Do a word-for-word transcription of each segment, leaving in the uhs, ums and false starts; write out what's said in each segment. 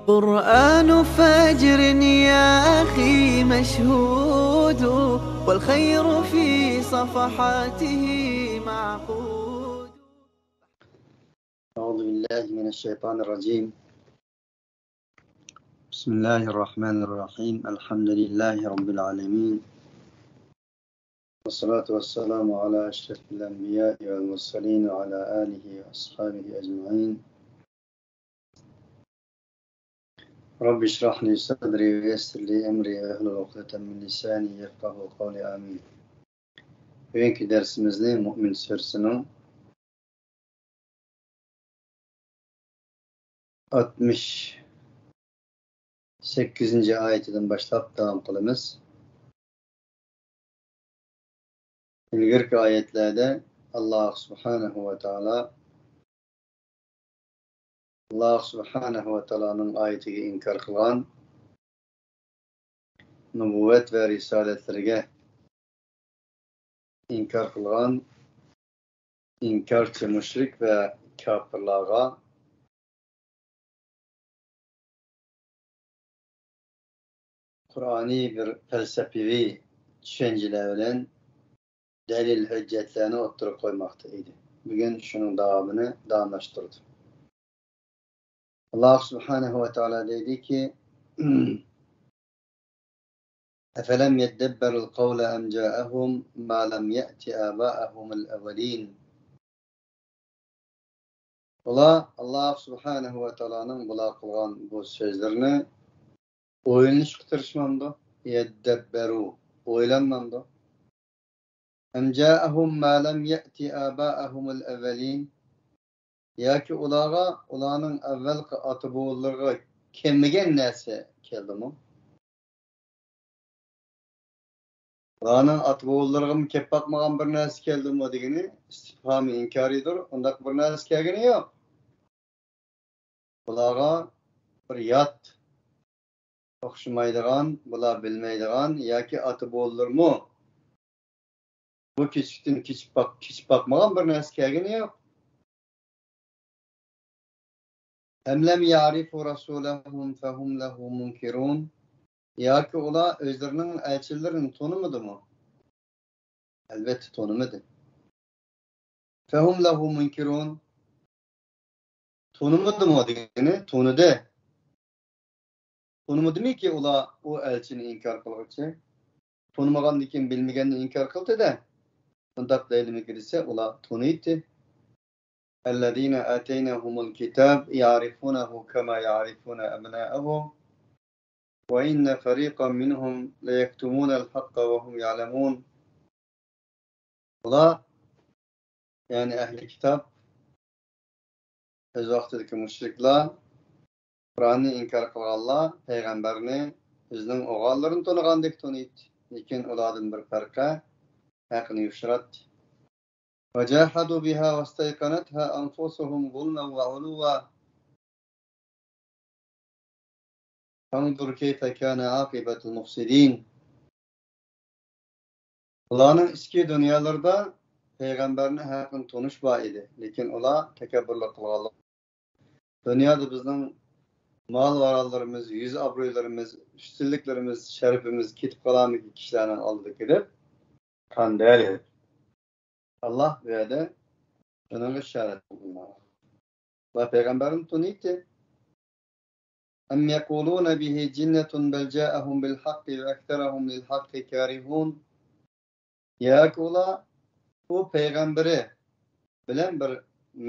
قرآن فجر يا أخي مشهود، والخير في صفحاته معقود. أعوذ بالله من الشيطان الرجيم. بسم الله الرحمن الرحيم. الحمد لله رب العالمين. والصلاة والسلام على أشرف الأنبياء والمرسلين وعلى آله وأصحابه أجمعين. رب اشرح لي صدري ويسر لي أمري واحلل عقدة من لساني يفقهوا قولي. آمين. بۈگۈنكى دەرسىمىزنى مۇئمىن سۈرىسىنىڭ ئاتمىش سەككىزىنچى ئايىتىدىن باشلاپ داۋام قىلىمىز. ئىلگىرىكى ئايەتلەردە ئاللاھ سۇبھانەھۇ ۋە تائالا، ئاللاھ سۇبھانەھۇ ۋە تائالانىڭ ئايىتىگە ئىنكار قىلغان، نۇبۇۋۋەت ۋە رىسالەتلىرىگە ئىنكار قىلغان ئىنكارچى مۇشرىك ۋە كاپىرلارغا قۇرئانىي بىر پەلسەپىۋى چۈشەنچىلەر بىلەن دەلىل ھۆججەتلەرنى ئوتتۇرىغا قويماقتا ئىدى. بۈگۈن شۇنىڭ داۋامىنى داۋاملاشتۇرىدۇ. ئاللاھ سۇبھانەھۇ ۋە تائالا دەيدىكى، أفلم يدبروا القول أم جاءهم ما لم يأت آباءهم الأولين. ئۇلار ئاللاھ سۇبھانەھۇ ۋە تائالانىڭ بۇلار قىلغان بۇ سۆزلىرىنى ئويلىنىشقا تىرىشمامدۇ؟ يەددەببەرۇ، ئويلانمامدۇ؟ أم جاءهم ما لم يأت آباءهم الأولين. ياكى ئۇلارغا ئۇلارنىڭ ئەۋۋەلقى ئاتا-بوۋىلىرىغا كەلمىگەن نەرسە كەلدىمۇ؟ ئۇلارنىڭ ئاتا-بوۋىلىرىغىمۇ كەپ باقمىغان بىر نەرسە كەلدىمۇ دېگىنى ئىستىپھامى ئىنكارىيدۇر. ئۇنداق بىر نەرسە كەلگىنى يوق. بۇلارغا بىر يات، ئوخشىمايدىغان، بۇلار بىلمەيدىغان ياكى ئاتا-بوۋىلىرىمۇ بۇ كېچىكتىن كېچىپ باق-، كېچىپ باقمىغان بىر نەرسە كەلگىنى يوق. أم لم يعرفوا رسولهم فهم له منكرون. ياكى ئۇلار ئۆزلىرىنىڭ ئەلچىلىرىنى تونۇمىدىمۇ؟ ئەلۋەتتە تونۇمىدى. فهم له منكرون. تونۇمىدىمۇ دېگىنى تونۇدى. تونۇمىدىمىكى ئۇلار ئۇ ئەلچىنى ئىنكار قىلغۇچى؟ تونۇمىغاندىن كېيىن بىلمىگەننى ئىنكار قىلدى-دە. ئۇنداق دەيلىمىكى دېسە، ئۇلار تونۇيتتى. الذين آتيناهم الكتاب يعرفونه كما يعرفون أبناءهم وإن فريقا منهم ليكتمون الحق وهم يعلمون. ئۇلار، يەنى ئەھلى كىتاب، ئۆز ۋاقتىدىكى مۇشرىكلار، قۇرئاننى ئىنكار قىلغانلار پەيغەمبەرنى ئۆزىنىڭ ئوغۇللىرىنى تونۇغاندەك تونۇيتتى، لېكىن ئۇلاردىن بىر پەرقە ھەقنى يوشۇراتتى. وجاحدوا بها واستيقنتها أنفسهم ظلما وعلوا فانظر كيف كان عاقبة المفسدين. ئۇلارنىڭ ئىچكى دۇنيالىرىدا پەيغەمبەرنى ھەققىدىن تونۇش بار ئىدى، لېكىن ئۇلار تەكەببۇرلۇق قىلغانلىق. دۇنيادا بىزنىڭ مال-ماراللىرىمىز، يۈز-ئابرۇيلىرىمىز، ئۈستۈنلۈكلىرىمىز، شەرىپىمىز كېتىپ قالارمىكىن كىشىلەرنىڭ ئالدىدىكى دەپ قاندەك. ئاللاھ بۇ يەردە شۇنىڭغا ئىشارەت قىلدى. ۋە پەيغەمبەرنى تونۇيتتى. أم يقولون به جنة بل جاءهم بالحق وأكثرهم للحق كارهون. ياكى ئۇلار ئۇ پەيغەمبىرى بىلەن بىر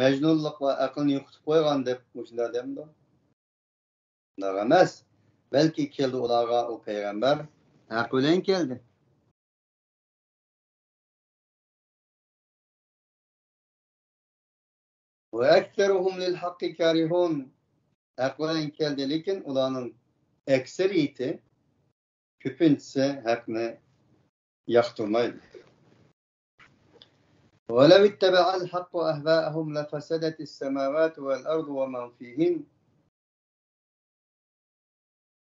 مەجنۇنلۇق ۋە ئەقىلنى يوقىتىپ قويغان دەپ مۇشۇنداق دەمدۇ؟ ئۇنداق ئەمەس. بەلكى كەلدى ئۇلارغا ئۇ پەيغەمبەر ھەق بىلەن كەلدى. وأكثرهم للحق كارهون. ھەق بىلەن كەلدى، لېكىن ئۇلارنىڭ ئەكسىرىيىتى، كۆپىنچىسى ھەقنى ياقتۇرمايدۇ. ولو اتبع الحق أهواءهم لفسدت السماوات والأرض ومن فيهن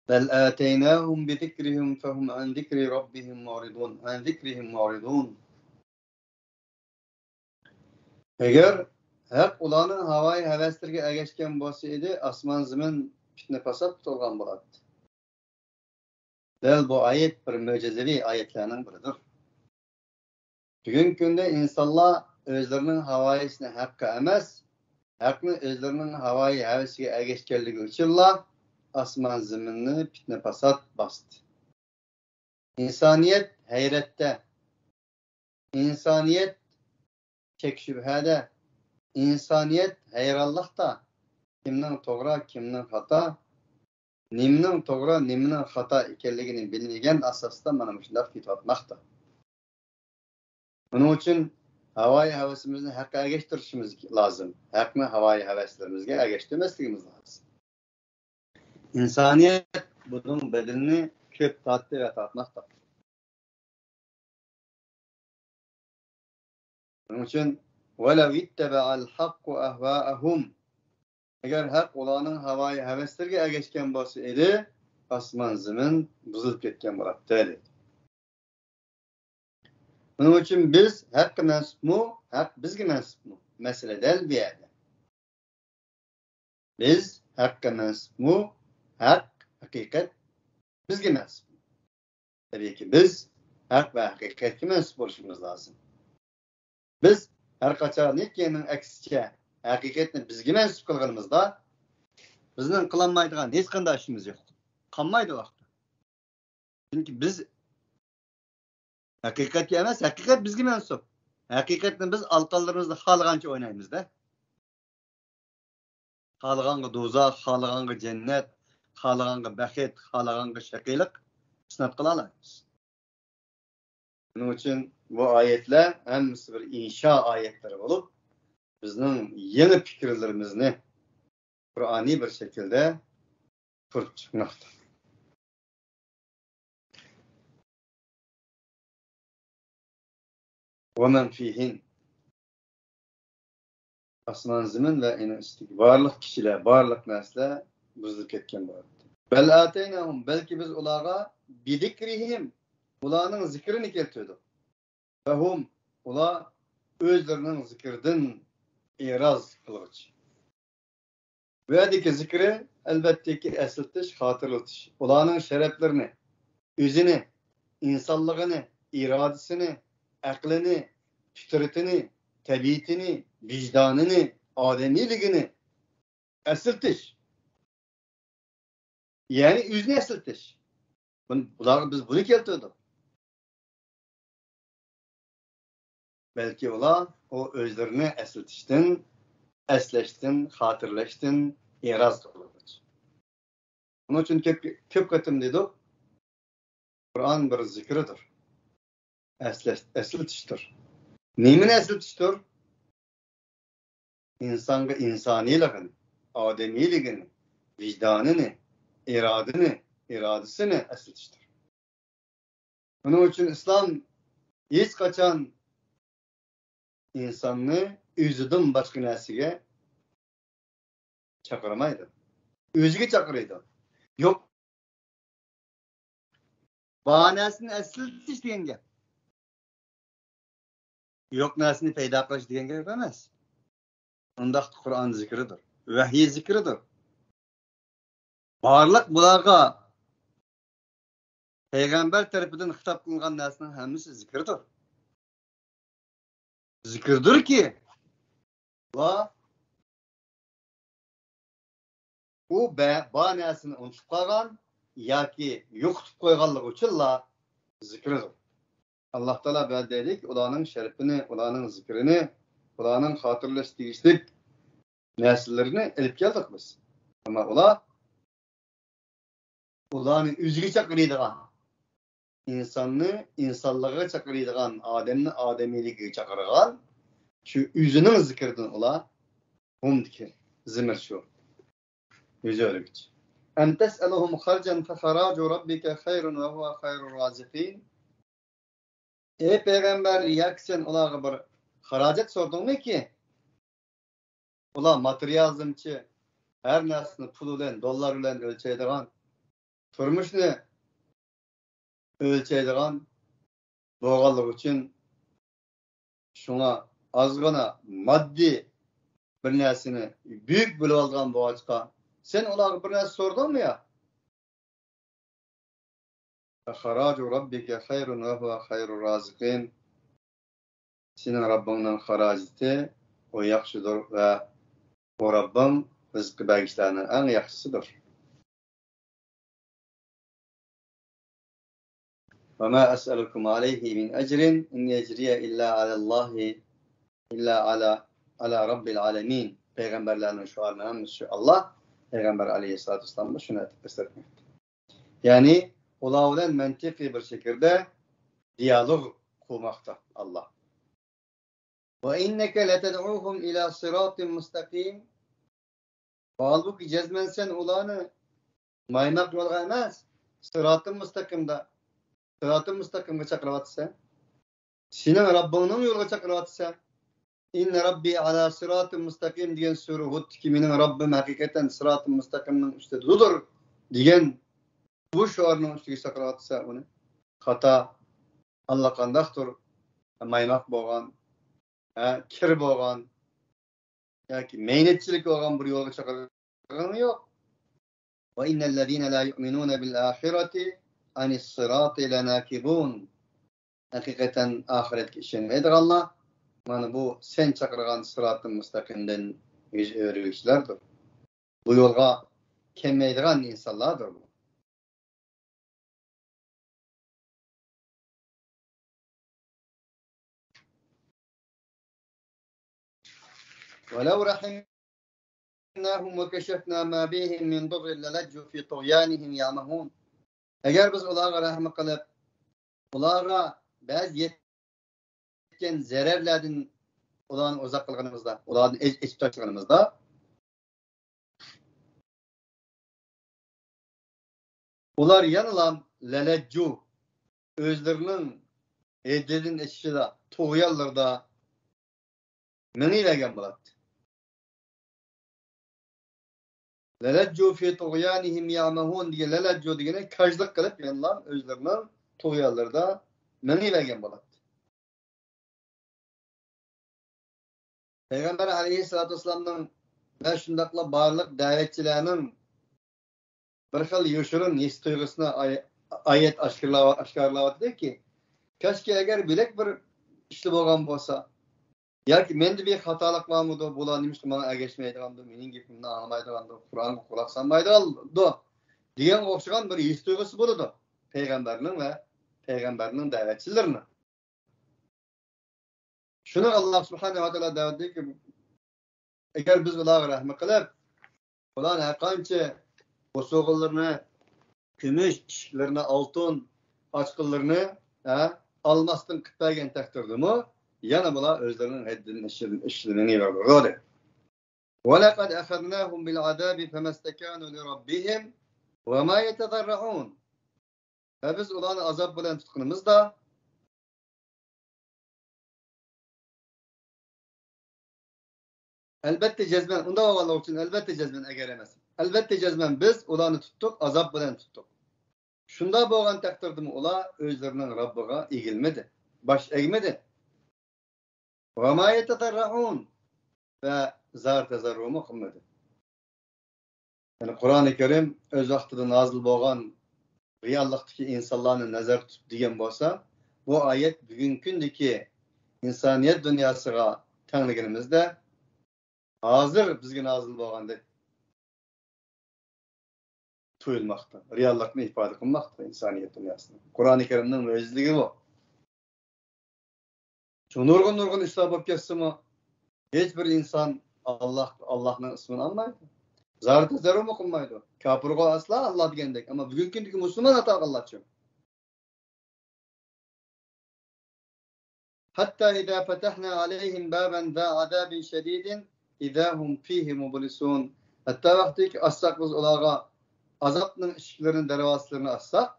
بل آتيناهم بذكرهم فهم عن ذكر ربهم معرضون، عن ذكرهم معرضون. ئەگەر ھەق ئۇلارنىڭ ھاۋايى ھەۋەسلىرىگە ئەگەشكەن بولسا ئىدى، ئاسمان زېمىن پىتنە-پاسات قۇتۇلغان بولاتتى. دەل بۇ ئايەت بىر مۆجىزىۋى ئايەتلەرنىڭ بىرىدۇر. بۈگۈنكى كۈندە ئىنسانلار ئۆزلىرىنىڭ ھاۋايىسىنى ھەققە ئەمەس، ھەقنى ئۆزلىرىنىڭ ھاۋايى ھەۋىسىگە ئەگەشكەنلىكى ئۈچۈنلا ئاسمان زېمىننى پىتنە-پاسات باستى. ئىنسانىيەت ھەيرەتتە. ئىنسانىيەت شەك-شۈبھەدە. ئىنسانىيەت ھەيرانلىقتا. كىمنىڭ توغرا، كىمنىڭ خاتا، نېمىنىڭ توغرا، نېمىنىڭ خاتا ئىكەنلىكىنى بىلمىگەن ئاساستا مانا مۇشۇنداق كېتىۋاتماقتا. بۇنىڭ ئۈچۈن ھاۋايى ھەۋىسىمىزنى ھەققە ئەگەشتۈرۈشىمىز لازىم. ھەقنى ھاۋايى ھەۋەسلىرىمىزگە ئەگەشتۈرمەسلىكىمىز لازىم. ئىنسانىيەت بۇنىڭ بەدىلىنى كۆپ تارتتى ۋە تارتماقتا. شۇنىڭ ئۈچۈن، ولو اتبع الحق اهواءهم، ئەگەر ھەق ئۇلارنىڭ ھاۋايى ھەۋەسلىرىگە ئەگەشكەن بولسا ئىدى، ئاسمان زېمىن بۇزۇلۇپ كەتكەن بولاتتى، دېدى. شۇنىڭ ئۈچۈن بىز ھەققە مەنسۇپمۇ، ھەق بىزگە مەنسۇپمۇ؟ مەسىلە دەل بۇ يەردە. بىز ھەققە مەنسۇپمۇ؟ ھەق، ھەقىقەت بىزگە مەنسۇپمۇ؟ تەبىئىيكى، بىز ھەق ۋە ھەقىقەتكە مەنسۇپ بولۇشىمىز لازىم. بىز ھەر قاچان نېكىنىڭ ئەكسىچە ھەقىقەتنى بىزگە مەنسۇپ قىلغىنىمىزدا، بىزنىڭ قىلالمايدىغان ھېچقانداق ئىشىمىز يوق. قالمايدۇ ۋاقتى. چۈنكى بىز ھەقىقەتكە ئەمەس، ھەقىقەت بىزگە مەنسۇپ. ھەقىقەتنى بىز ئالىقانلىرىمىزدا خالىغانچە ئوينايمىز-دە. خالىغانغا دوزاخ، خالىغانغا جەننەت، خالىغانغا بەخت، خالىغانغا شەقىيلىق ئىسناد قىلالايمىز. شۇنىڭ ئۈچۈن بۇ ئايەتلەر ھەممىسى بىر ئىنشا ئايەتلىرى بولۇپ، بىزنىڭ يېڭى پىكىرلىرىمىزنى قۇرئانىي بىر شەكىلدە پۈرۈپ چىقماقتا. ومن فيهن. ئاسمان زېمىن ۋە ئۇنىڭ ئۈستىدىكى بارلىق كىشىلەر، بارلىق نەرسىلەر بۇزۇلۇپ كەتكەن بولاتتى. بل آتيناهم، بەلكى بىز ئۇلارغا بذكرهم، ئۇلارنىڭ زىكرىنى كەلتۈردۇق. فهم، ئۇلار ئۆزلىرىنىڭ زىكرىدىن ئېراز قىلغۇچى. بۇ يەردىكى زىكرى، ئەلۋەتتىكى، ئەسلىتىش، خاتىرىلىتىش. ئۇلارنىڭ شەرەپلىرىنى، ئۆزىنى، ئىنسانلىقىنى، ئىرادىسىنى، ئەقلىنى، پىترىتىنى، تەبىئىتىنى، ۋىجدانىنى، ئادەمىيلىكىنى ئەسلىتىش. يەنى ئۆزىنى ئەسلىتىش. بۇنى، بۇلارغا بىز بۇنى كەلتۈردۇق. بەلكى ئۇلار ئۇ ئۆزلىرىنى ئەسلىتىشتىن، ئەسلەشتىن، خاتىرىلەشتىن ئېراز قىلغۇچى. بۇنىڭ ئۈچۈن كۆپ، كۆپ قېتىم دېدۇق، قۇرئان بىر زىكىردۇر. ئەسلەش-، ئەسلىتىشتۇر. نېمىنى ئەسلىتىشتۇر؟ ئىنسانغا ئىنسانىيلىقىنى، ئادەمىيلىكىنى، ۋىجدانىنى، ئىرادىنى، ئىرادىسىنى ئەسلىتىشتۇر. بۇنىڭ ئۈچۈن ئىسلام ھېچقاچان ئىنساننى ئۆزىدىن باشقا نەرسىگە چاقىرمايدۇ. ئۆزىگە چاقىرىدۇ. يوق. بار نەرسىنى ئەسلىتىش دېگەن گەپ. يوق نەرسىنى پەيدا قىلىش دېگەن گەپ ئەمەس. ئۇنداقتا قۇرئان زىكرىدۇر. ۋەھىي زىكرىدۇر. بارلىق بۇلارغا پەيغەمبەر تەرىپىدىن خىتاب قىلىنغان نەرسىنىڭ ھەممىسى زىكىردۇر. زىكىردۇركى، ۋا ئۇ بە-، بار نەرسىنى ئۇنتۇپ قالغان ياكى يوقىتىپ قويغانلىقى ئۈچۈنلا زىكىردۇر. ئاللا تائالا بەلگىلىدىكى، ئۇلارنىڭ شەرىپىنى، ئۇلارنىڭ زىكرىنى، ئۇلارنىڭ خاتىرىلەشكە تېگىشلىك نەرسىلىرىنى ئېلىپ كەلدۇق بىز. ئەمما ئۇلار ئۇلارنى ئۆزىگە چاقىرىدىغان، ئىنساننى ئىنسانلىقىغا چاقىرىدىغان، ئادەمنى ئادەمىيلىكىگە چاقىرىدىغان شۇ ئۆزىنىڭ زىكرىدىن ئۇلار ھۇمدىكى زىمىر شۇ. يۈز ئۆرۈكچە. أم تسألهم خرجا فخراج ربك خير وهو خير الرازقين. ئەي پەيغەمبەر، ياكى سەن ئۇلارغا بىر خىراجەت سورىدىڭمىكى؟ ئۇلار ماتېرىيالىزمچى، ھەر نەرسىنى پۇل بىلەن، دوللار بىلەن ئۆلچەيدىغان، تۇرمۇشنى ئۆلچەيدىغان بولغانلىقى ئۈچۈن، شۇڭا ئازغىنا ماددىي بىر نەرسىنى بۈيۈك بىلىۋالغان بولغاچقا، سەن ئۇلارغا بىر نەرسە سورىدىڭمۇ يا؟ خراج ربك خير وهو خير الرازقين. سېنىڭ رەببىڭنىڭ خىراجىتى، ئۇ ياخشىدۇر ۋە ئۇ رەببىڭ رىزقى بەرگۈچىلەرنىڭ ئەڭ ياخشىسىدۇر. وما أسألكم عليه من أجر إن أجري إلا على الله، إلا على، على رب العالمين. پەيغەمبەرلەرنىڭ شوئارىنىڭ ھەممىسى شۇ، ئاللا پەيغەمبەر ئەلەيھىسسالاتۇ ۋەسسالامغا شۇنى ئەسلەتمەكتە. يەنى ئۇلار بىلەن مەنتىقىي بىر شەكىلدە دىيالوگ قۇرماقتا ئاللا. وإنك لتدعوهم إلى صراط مستقيم. ھالبۇكى جەزمەن سەن ئۇلارنى مايماق يولغا ئەمەس، سىراتىل مۇستەقىمدا، سىراتىل مۇستەقىمغا چاقىرىۋاتىسەن. سېنىڭ رەببىڭنىڭ يولىغا چاقىرىۋاتىسەن. إن ربي على صراط مستقيم دېگەن سۈرە ھۇدتىكى مېنىڭ رەببىم ھەقىقەتەن سىراتىل مۇستەقىمنىڭ ئۈستىدىدۇر دېگەن بۇ شوئارنىڭ ئۈستىگە چاقىرىۋاتىسەن ئۇنى. خاتا، ئاللىقانداقتۇر مايماق بولغان، ھە، كىر بولغان ياكى مەينەتچىلىك بولغان بىر يولغا چاقىرغىنى يوق. وإن الذين لا يؤمنون بالآخرة عن الصراط لناكبون. ھەقىقەتەن ئاخىرەتكە ئىشەنمەيدىغانلار مانا بۇ سەن چاقىرغان سىراتىل مۇستەقىمدىن يۈز ئۆرۈگۈچىلەردۇر. بۇ يولغا كەلمەيدىغان ئىنسانلاردۇر بۇ. ولو رحمناهم وكشفنا ما بهم من ضر للجوا في طغيانهم يعمهون. ئەگەر بىز ئۇلارغا رەھمى قىلىپ، ئۇلارغا بەزى يەتكەن زەرەرلەردىن ئۇلارنى ئۇزاق قىلغىنىمىزدا، ئۇلاردىن ئېچ-، ئېچىپ تاشلىغىنىمىزدا، ئۇلار يەنىلا لەلەججۇ، ئۆزلىرىنىڭ ھەددىدىن ئېشىشىدا، تۇغيانلىرىدا مېڭىۋەرگەن بولاتتى. لەلەججۇ فى تۇغيانىھىم يەمەھۇن دېگەن، لەلەججۇ دېگىنى كاجلىق قىلىپ، يەنىلا ئۆزلىرىنىڭ تۇغيانلىرىدا مېڭىۋەرگەن بولاتتى. پەيغەمبەر ئەلەيھىسسالاتۇ ۋەسسالامنىڭ ۋە شۇنداقلا بارلىق دەۋەتچىلەرنىڭ بىر خىل يوشۇرۇن ھېس تۇيغۇسىنى ئاي-، ئايەت ئاشكارىلاۋ-، ئاشكارىلاۋاتىدۇكى، كاشكى ئەگەر بۆلەك بىر ئىشلار بولغان بولسا، ياكى مەندە بىر خاتالىق بارمىدۇ، بۇلار نېمىشقا ماڭا ئەگەشمەيدىغاندۇ، مېنىڭ گېپىمنى ئاڭلىمايدىغاندۇ، قۇرئانغا قۇلاق سالمايدىغاندۇ دېگەنگە ئوخشىغان بىر ھېس تۇيغۇسى بولىدۇ پەيغەمبەرنىڭ ۋە پەيغەمبەرنىڭ دەۋەتچىلىرىنىڭ. شۇنى ئاللا سۇبھانەھۇ ۋە تائالا دەۋەتتىكى، ئەگەر بىز ئۇلارغا رەھمەت قىلىپ، ئۇلارنى ھەرقانچە بوسۇغىلىرىنى كۈمۈش، ئىشىكلىرىنى ئالتۇن، ئاچقىلىرىنى، ھە، ئالماستىن قىلىپ بەرگەن تەقدىردىمۇ، يەنە بۇلار ئۆزلىرىنىڭ ھەددىدىن ئىشلىرىنى، ئىشلىرىنى مېڭىۋېرىدۇ، دېدى. ولقد أخذناهم بالعذاب فما استكانوا لربهم وما يتضرعون. ۋە بىز ئۇلارنى ئازاب بىلەن تۇتقىنىمىزدا، ئەلۋەتتە جەزمەن، ئۇنداق بولغانلىقى ئۈچۈن، ئەلۋەتتە جەزمەن ئەگەر ئەمەس. ئەلۋەتتە جەزمەن بىز ئۇلارنى تۇتتۇق، ئازاب بىلەن تۇتتۇق. شۇنداق بولغان تەقدىردىمۇ ئۇلار ئۆزلىرىنىڭ رەببىغا ئېگىلمىدى، باش ئەگمىدى. وما يتضرعون. ۋە زار تەزەررۇمۇ قىلمىدى. يەنى قۇرئانى كەرىم ئۆز ۋاقتىدا نازىل بولغان رېئاللىقتىكى ئىنسانلارنى نەزەردە تۇتۇپ دېگەن بولسا، بۇ ئايەت بۈگۈنكى كۈندىكى ئىنسانىيەت دۇنياسىغا تەڭلىگىنىمىزدە، ھازىر بىزگە نازىل بولغاندەك تۇيۇلماقتا، رېئاللىقنى ئىپادە قىلماقتا ئىنسانىيەت دۇنياسىنىڭ. قۇرئانى كەرىمنىڭ مۆجىزىلىكى بۇ. شۇ نۇرغۇن، نۇرغۇن ئىشلار بولۇپ كەتسىمۇ، ھېچ بىر ئىنسان ئاللا، ئاللانىڭ ئىسمىنى ئالمايدۇ. زار تەزەررۇمۇ قىلمايدۇ. كاپىرغا ئەسلا ئاللا دېگەندەك، ئەمما بۈگۈنكى كۈندىكى مۇسۇلمان ئاتالغانلارچۇ؟ حتى إذا فتحنا عليهم بابا ذا عذاب شديد إذا هم فيه مبلسون. ھەتتا ۋاقتىكى ئاچساق بىز ئۇلارغا ئازابنىڭ ئىشىكلىرىنى، دەرۋازىلىرىنى ئاچساق،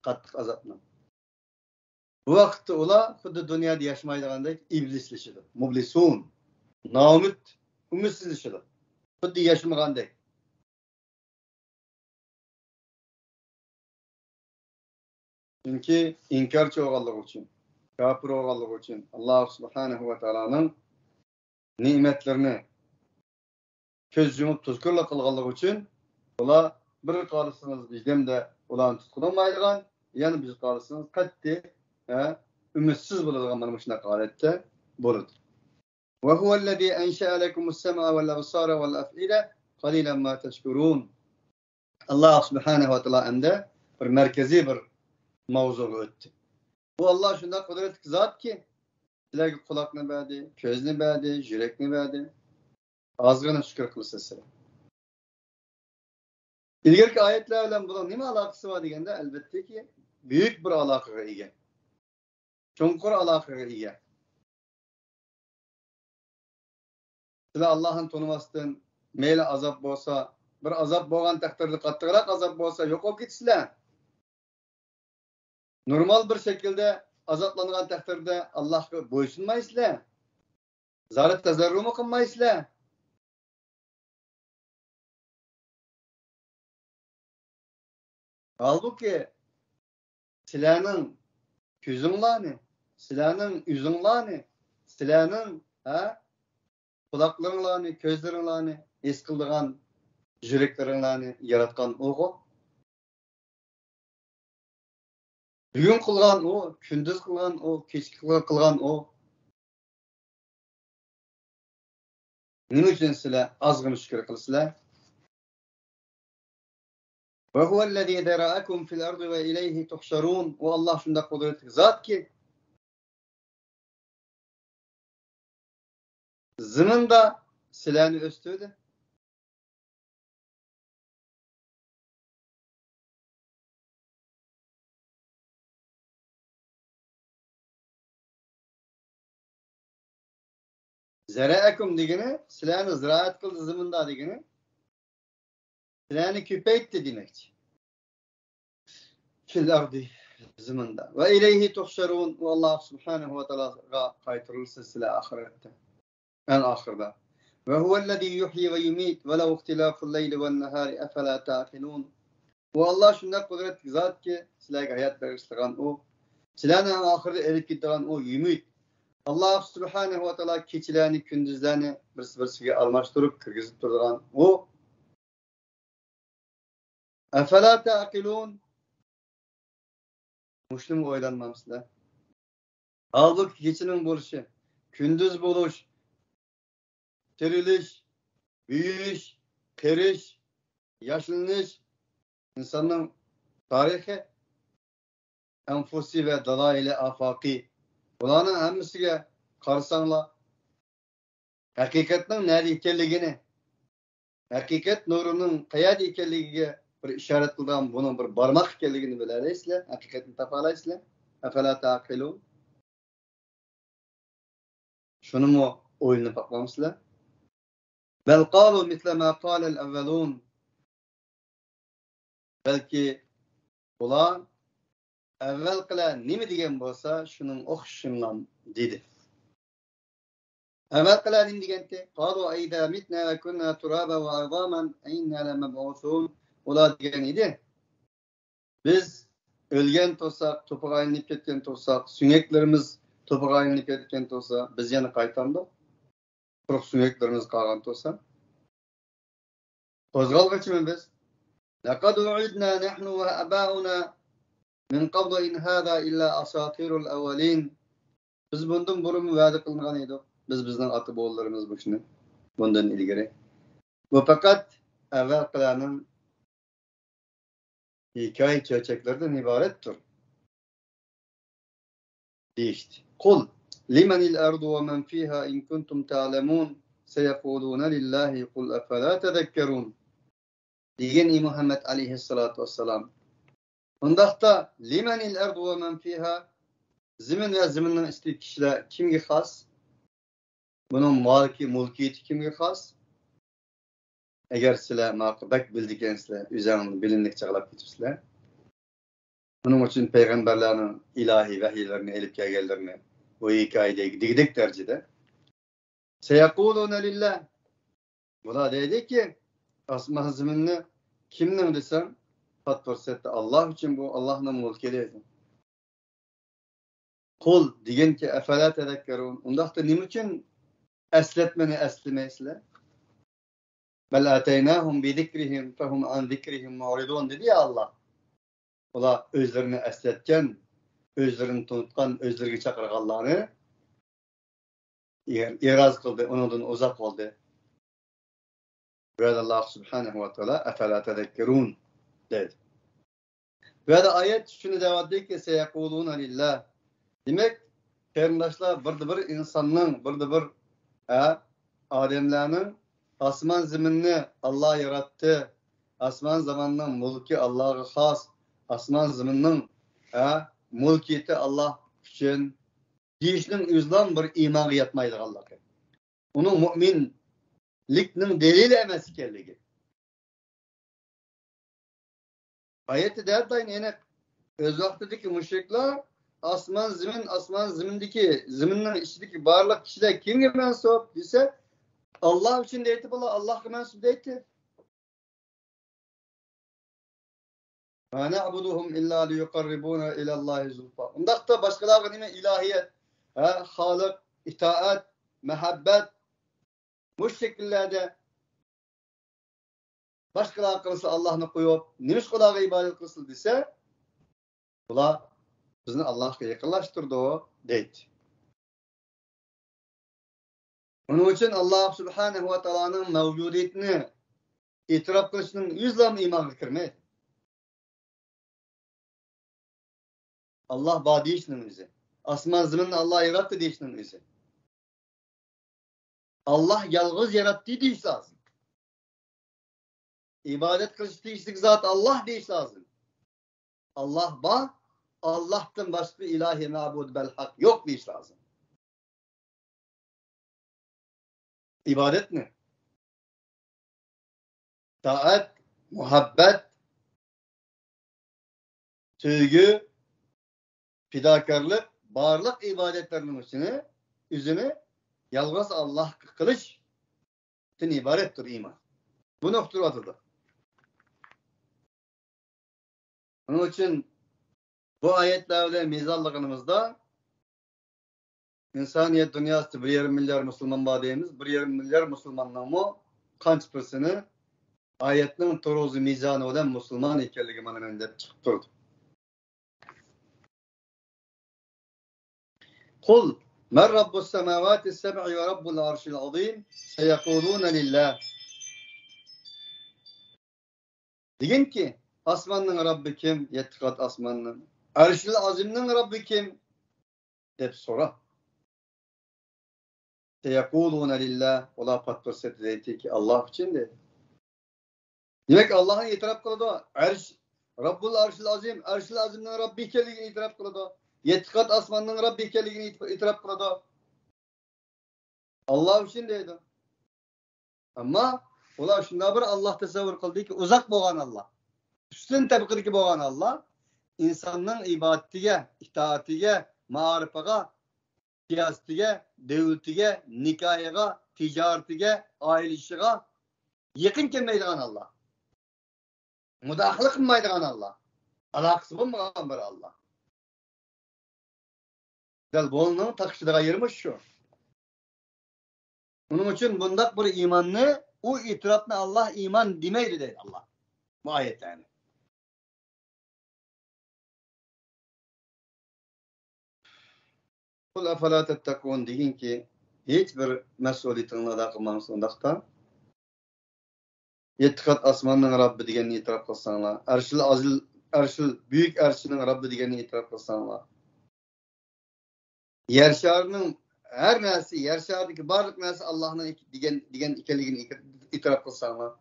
قاتتىق ئازابنىڭ. بۇ ۋاقىتتا ئۇلار خۇددى دۇنيادا ياشىمايدىغاندەك ئىبلىسلىشىدۇ. مۇبلىسۇن. نائۈمىد، ئۈمىدسىزلىشىدۇ. خۇددى ياشىمىغاندەك. چۈنكى ئىنكارچى بولغانلىقى ئۈچۈن، كاپىر بولغانلىقى ئۈچۈن، ئاللا سۇبھانەھۇ ۋە تائالانىڭ نېمەتلىرىنى، كۆز يۇمۇپ تۇزكورلۇق قىلغانلىقى ئۈچۈن، ئۇلار بىر قارىسىڭىز بىردەمدە ئۇلارنى تۇتقىلى بولمايدىغان، يەنە بىر قارىسىڭىز قەتئىي، ھە، ئۈمىدسىز بولىدىغان مانا مۇشۇنداق ھالەتتە بولىدۇ. وهو الذي أنشأ لكم السمع والأبصار والأفئدة قليلا ما تشكرون. ئاللا سۇبھانەھۇ ۋە تائالا ئەمدى بىر مەركىزىي بىر ماۋزۇغا ئۆتتى. بۇ ئاللا شۇنداق قۇدرەتلىك زاتكى، سىلەرگە قۇلاقنى بەردى، كۆزنى بەردى، يۈرەكنى بەردى. ئازغىنە شۈكۈر قىلىسىز سىلەر. ئىلگىرىكى ئايەتلەر بىلەن بۇنىڭ نېمە ئالاقىسى بار دېگەندە، ئەلۋەتتىكى، بۈيۈك بىر ئالاقىگە ئىگە. چوڭقۇر ئالاقىگە ئىگە. سىلەر ئاللاھنى تونۇماستىن، مەيلى ئازاب بولسا، بىر ئازاب بولغان تەقدىردە، قاتتىقراق ئازاب بولسا، يوق بولۇپ كېتىسىلەر. نورمال بىر شەكىلدە ئازابلانغان تەقدىردە، ئاللاھقا بويسۇنمايسىلەر. زارى تەزەررۇمۇ قىلمايسىلەر. ھالبۇكى، سىلەرنىڭ كۆزۈڭلارنى، سىلەرنىڭ يۈزۈڭلارنى، سىلەرنىڭ، ھە، قۇلاقلىرىڭلارنى، كۆزلىرىڭلارنى ھېس قىلىدىغان يۈرەكلىرىڭلارنى ياراتقان ئۇغۇ. بۈگۈن قىلغان ئۇ، كۈندۈز قىلغان ئۇ، كەچكە قىلغان ئۇ. نېمە ئۈچۈن سىلەر ئازغىنە شۈكۈر قىلىسىلەر؟ وهو الذي ذرأكم في الأرض وإليه تحشرون. ئۇ ئاللا شۇنداق قۇدرەتلىك زاتكى، زېمىندا سىلەرنى ئۆستۈردى. زەرەئەكۇم دېگىنى، سىلەرنى زىرائەت قىلدى زېمىندا دېگىنى، سىلەرنى كۆپەيتتى دېمەكچى. فىل ئەردى، زېمىندا. ۋە ئىلەيھى تۇھشەرۇن، ئۇ ئاللا سۇبھانەھۇ ۋە تائالاغا قايتۇرۇلىسىز سىلەر ئاخىرەتتە. ئەڭ ئاخىرىدا. ۋە ھۇۋەللەزى يۇھيى ۋە يۇمىت ۋە لەۋ ئىختىلافۇل لەيلى ۋەن نەھارى ئەفەلا تەئقىلۇن. ئۇ ئاللا شۇنداق قۇدرەتلىك زاتكى، سىلەرگە ھايات بېغىشلىغان ئۇ، سىلەرنى ئەڭ ئاخىرىدا ئېلىپ كېتىدىغان ئۇ يۇمىت. ئاللا سۇبھانەھۇ ۋە تائالا كېچىلەرنى كۈندۈزلەرنى بىرسى بىرسىگە ئالماشتۇرۇپ كىرگۈزۈپ تۇرىدىغان ئۇ. ئەفەلا تەئقىلۇن؟ مۇشۇنىمۇ ئويلانمامسىلەر؟ ھالبۇكى، كېچىنىڭ بولۇشى، كۈندۈز بولۇش، تىرىلىش، بۈيۈيۈش، قېرىش، ياشلىنىش، ئىنساننىڭ تارىخى، ئەنفۇسى ۋە دەلائىلى ئافاقى، بۇلارنىڭ ھەممىسىگە قارىساڭلار، ھەقىقەتنىڭ نەدە ئىكەنلىكىنى، ھەقىقەت نۇرىنىڭ قەيەردە ئىكەنلىكىگە بىر ئىشارەت قىلىدىغان بۇنىڭ بىر بارماق ئىكەنلىكىنى بىلەلەيسىلەر، ھەقىقەتنى تاپالايسىلەر. ئەفەلا تەئقىلۇن؟ شۇنىمۇ ئويلىنىپ باقمامسىلەر؟ بەل قالۇ مىسلە ما قالەل ئەۋۋەلۇن. بەلكى ئۇلار ئەۋۋەلقىلەر نېمە دېگەن بولسا، شۇنىڭ ئوخشىشىنلا دېدى. ئەۋۋەلقىلەر نېمە دېگەنتى؟ قالۇ ئەئىزا مىتنا ۋە كۇننا تۇرابا ۋە ئىزامەن ئەئىننا لەمەبئۇسۇن. ئۇلار دېگەن ئىدى، بىز ئۆلگەن تۇرساق، توپىغا ئايلىنىپ كەتكەن تۇرساق، سۆڭەكلىرىمىز توپىغا ئايلىنىپ كەتكەن تۇرسا، بىز يەنە قايتامدۇق؟ قۇرۇق سۆڭەكلىرىمىز قالغان تۇرسا. قوزغالغۇچىمۇ بىز. لەقەد ۋۇئىدنا نەھنۇ ۋە ئابائۇنا مىن قەبلۇ ئىن ھازا ئىللا ئاساتىرۇل ئەۋۋەلىن. بىز بۇندىن بۇرۇنمۇ ۋەدە قىلىنغان ئىدۇق. بىز، بىزنىڭ ئاتا-بوۋىلىرىمىز مۇشۇنى بۇندىن ئىلگىرى. بۇ پەقەت ئەۋۋەلقىلەرنىڭ ھېكايە چۆچەكلىرىدىن ئىبارەتتۇر، دېيىشتى. قۇل لىمەنىل ئەرضۇ ۋە مەن فىھا ئىن كۇنتۇم تەئلەمۇن سەيەقۇلۇنە لىللاھى قۇل ئەفەلا تەزەككەرۇن. دېگىن، ئى مۇھەممەد ئەلەيھىسسالاتۇ ۋەسسالام. ئۇنداقتا، لىمەنىل ئەرضۇ ۋە مەن فىھا، زېمىن ۋە زېمىننىڭ ئۈستىدىكى كىشىلەر كىمگە خاس؟ بۇنىڭ مالىكى، مۇلكىيىتى كىمگە خاس؟ ئەگەر سىلەر ماقۇ بەك بىلىدىكەنسىلەر، ئۆزەڭلارنى بىلىملىك چاغلاپ كېتىپسىلەر. بۇنىڭ ئۈچۈن پەيغەمبەرلەرنىڭ ئىلاھىي ۋەھىيلىرىنى ئېلىپ كەلگەنلىرىنى بۇ ھېكايىدە دېگۈدەك دەرىجىدە. سەيەقۇلۇنە لىللا. بۇلار دەيدىكى، ئاسمان زېمىننى كىمنىڭ دېسەڭ، پات پۇرسەتتە ئاللا ئۈچۈن، بۇ ئاللانىڭ مۈلكى دەيدۇ. قۇل دېگىنكى، ئەفەلا تەزەككەرۇن؟ ئۇنداقتا نېمە ئۈچۈن ئەسلەتمىنى ئەسلىمەيسىلەر؟ بل أتيناهم بذكرهم فهم عن ذكرهم معرضون دېدى يا ئاللا. ئۇلار ئۆزلىرىنى ئەسلەتكەن، ئۆزلىرىنى تونۇتقان، ئۆزلىرىگە چاقىرغانلارنى ئېرازى قىلدى، ئۇنىڭدىن ئۇزاق بولدى. بۇ يەردە ئاللا سۇبھانەھۇ ۋە تائالا «أفلا تذكرون» دەيدۇ. بۇ يەردە ئايەت شۇنى دەۋاتىدۇكى، سەيەقۇلۇنە لىللا. دېمەك، قېرىنداشلار، بىردە بىر ئىنساننىڭ، بىردە بىر، ھە، ئادەملەرنىڭ ئاسمان زېمىننى ئاللا ياراتتى، ئاسمان زېمىننىڭ مۈلكى ئاللاغا خاس، ئاسمان زېمىننىڭ، ھە، مۈلكىيىتى ئاللا ئۈچۈن دېيىشنىڭ ئۆزىلا بىر ئىمانغا ياتمايدىغانلىقى، ئۇنىڭ مۆمىنلىكنىڭ دەلىلى ئەمەس ئىكەنلىكى. ئايەتتە دەتايىن ئېنىق. ئۆز ۋاقتىدىكى مۇشرىكلار ئاسمان، زېمىن، ئاسمان، زېمىندىكى، زېمىننىڭ ئىچىدىكى بارلىق كىشىلەر كىمگە مەنسۇپ دېسە، ئاللا ئۈچۈن دەيتتى، بۇلار ئاللاغا مەنسۇپ دەيتتى. ما نعبدهم إلا ليقربونا إلى الله زلفى. ئۇنداقتا باشقىلارغا نېمە ئىلاھىيەت، ھە، خالىق، ئىتائەت، مەھەببەت، مۇشۇ شەكىللەردە باشقىلارغا قىلسا ئاللاھنى قويۇپ، نېمىشقا ئۇلارغا ئىبادەت قىلسىلا دېسە، بۇلار بىزنى ئاللاھقا يېقىنلاشتۇرىدۇ دەيدۇ. ئۇنىڭ ئۈچۈن ئاللا سۇبھانەھۇ ۋە تائالانىڭ مەۋجۇدىيىتىنى ئېتىراپ قىلىشنىڭ ئۆزىلا ئىمانغا كىرمەيدۇ. ئاللا بار دېيىشنىڭ ئۆزى. ئاسمان زېمىننى ئاللا ياراتتى دېيىشنىڭ ئۆزى. ئاللا يالغۇز ياراتتى دېيىش لازىم. ئىبادەت قىلىش تېگىشلىك زات ئاللا دېيىش لازىم. ئاللا بار، ئاللاھتىن باشقا ئىلاھى مەبۇد بەلھەق يوق دېيىش لازىم. ئىبادەتنى، تائەت، مۇھەببەت، سۆيگۈ، پىداكارلىق، بارلىق ئىبادەتلەرنىڭ ئۈستىنى، ئۆزىنى يالغۇز ئاللاھقا قىلىشتىن ئىبارەتتۇر ئىمان. بۇنى ئۇقتۇرۇۋاتىدۇ. شۇنىڭ ئۈچۈن بۇ ئايەتلەر بىلەن مىزانلىغىنىمىزدا، ئىنسانىيەت دۇنياسىدا بىر يېرىم مىليار مۇسۇلمان بار دەيمىز. بىر يېرىم مىليار مۇسۇلماننىڭمۇ قانچە بىرسىنى ئايەتنىڭ تۇرۇزى مىزانى بىلەن مۇسۇلمان ئىكەنلىكى مانا مەن دەپ چىقىپ تۇرىدۇ. قل من رب السماوات السبع ورب العرش العظيم سيقولون لله. دېگىنكى، ئاسماننىڭ رەببى كىم؟ يەتتە قات ئاسماننىڭ. ئەرشىل ئازىمنىڭ رەببى كىم؟ دەپ سورا. سەيەقۇلۇنە لىللا، ئۇلار پات پۇرسەتتە دەيدىكى، ئاللا ئۈچۈن دەيدۇ. دېمەك، ئاللاھنى ئېتىراپ قىلىدۇ. ئەرش، رەببۇل ئەرشىل ئازىم، ئەرشىل ئازىمنىڭ رەببى ئىكەنلىكىنى ئېتىراپ قىلىدۇ. يەتتە قات ئاسماننىڭ رەببى ئىكەنلىكىنى ئېتىراپ قىلىدۇ. ئاللا ئۈچۈن دەيدۇ. ئەمما ئۇلار شۇنداق بىر ئاللا تەسەۋۋۇر قىلدىكى، ئۇزاق بولغان ئاللا، ئۈستۈن تەبىقىدىكى بولغان ئاللا، ئىنساننىڭ ئىبادىتىگە، ئىتائىتىگە، مائارىپىغا، سىياسىتىگە، دۆلىتىگە، نىكاھىغا، تىجارىتىگە، ئائىلە ئىشىغا يېقىن كەلمەيدىغان ئاللا. مۇداخىلە قىلمايدىغان ئاللا، ئالاقىسى بولمىغان بىر ئاللا. دەل بۇنىڭ تاقىشىدىغان يېرى مۇشۇ. ئۇنىڭ ئۈچۈن بۇنداق بىر ئىماننى، ئۇ ئېتىراپنى ئاللا ئىمان دېمەيدۇ دەيدۇ ئاللا بۇ ئايەتلەرنى. قل أفلا تتقون دېگىنكى، ھېچ بىر مەسئۇلىيىتىڭلارنى ئادا قىلمامسىز ئۇنداقتا؟ يەتتە قات ئاسماننىڭ رەببى دېگەننى ئېتىراپ قىلساڭلار، ئەرشىل ئازىل، ئەرشىل، بۈيۈك ئەرشىنىڭ رەببى دېگەننى ئېتىراپ قىلساڭلار، يەر شارىنىڭ ھەر نەرسە، يەر شارىدىكى بارلىق نەرسە ئاللانىڭ دېگەن، دېگەن ئىكەنلىكىنى ئېتىراپ قىلساڭلار،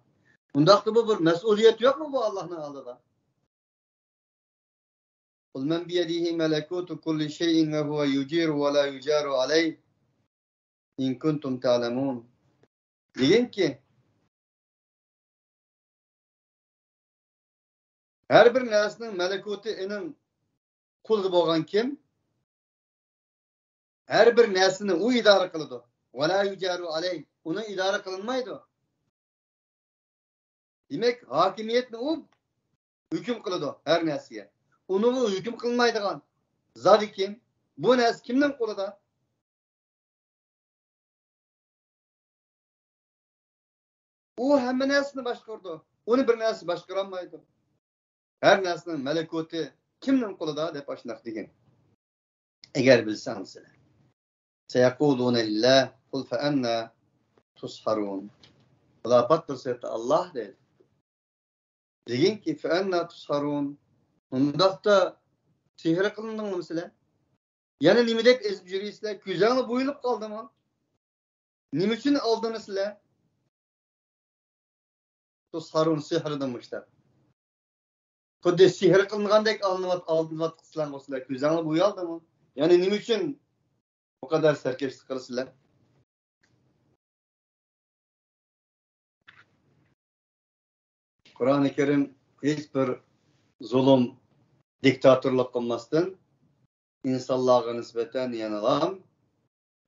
ئۇنداقتا بۇ بىر مەسئۇلىيەت يوقمۇ بۇ ئاللانىڭ ئالدىدا؟ قل من بيده ملكوت كل شيء وهو يجير ولا يجار عليه إن كنتم تعلمون. دېگىنكى، ھەر بىر نەرسىنىڭ مەلەكۇتى ئېنىڭ قولىدا بولغان كىم؟ ھەر بىر نەرسىنى ئۇ ئىدارە قىلىدۇ. ولا يجار عليه، ئۇنىڭ ئىدارە قىلىنمايدۇ. دېمەك، ھاكىمىيەتنى ئۇ ھۆكۈم قىلىدۇ ھەر نەرسىگە. ئۇنىڭغا ھۆكۈم قىلمايدىغان زادى كىم؟ بۇ نەرسە كىمنىڭ قولىدا؟ ئۇ ھەممە نەرسىنى باشقۇرىدۇ. ئۇنى بىر نەرسە باشقۇرالمايدۇ. ھەر نەرسىنىڭ مەلەكۇتى كىمنىڭ قولىدا دەپ ئاشۇنداق دېگەن. ئەگەر بىلسەڭ سىلەر. سەيەقۇلۇنە لىللا، قۇل فەئەننا تۇسھارۇن. ئۇلار پات پۇرسەتتە ئاللاھ دەيدۇ. دېگىنكى، فەئەننا تۇسھارۇن. ئۇنداقتا سېھىر قىلىندىڭمۇ سىلەر؟ يەنە نېمە دەپ ئېزىپ يۈرىسىلەر؟ كۆزۈڭلار بويىلىپ قالدىمۇ؟ نېمە ئۈچۈن ئالدىنىسىلەر؟ تۇسھارۇن، سېھىردىن مۇشتەق. خۇددى سېھىر قىلىنغاندەك ئالدىنىۋات-، ئالدىنىۋاتقىسىلەرغۇ سىلەر. كۆزۈڭلار بويالدىمۇ؟ يەنى نېمە ئۈچۈن بۇ قەدەر سەركەشلىك قىلىسىلەر؟ قۇرئانى كەرىم ھېچ بىر زۇلۇم، دىكتاتورلۇق قىلماستىن، ئىنسانلارغا نىسبەتەن يەنىلا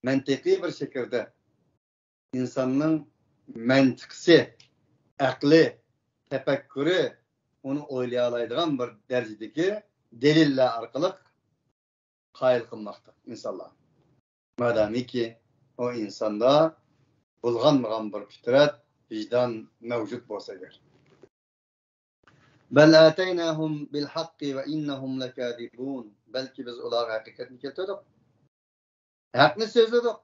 مەنتىقىي بىر شەكىلدە، ئىنساننىڭ مەنتىقىسى، ئەقلى، تەپەككۇرى ئۇنى ئويلىيالايدىغان بىر دەرىجىدىكى دەلىللەر ئارقىلىق قايىل قىلماقتا ئىنسانلار. مادامىكى ئۇ ئىنساندا بۇلغانمىغان بىر پىترەت، ۋىجدان مەۋجۇت بولسا ئەگەر. بەل ئەتەيناھۇم بىل ھەققى ۋە ئىننەھۇم لەكازىبۇن. بەلكى بىز ئۇلارغا ھەقىقەتنى كەلتۈردۇق. ھەقنى سۆزلىدۇق.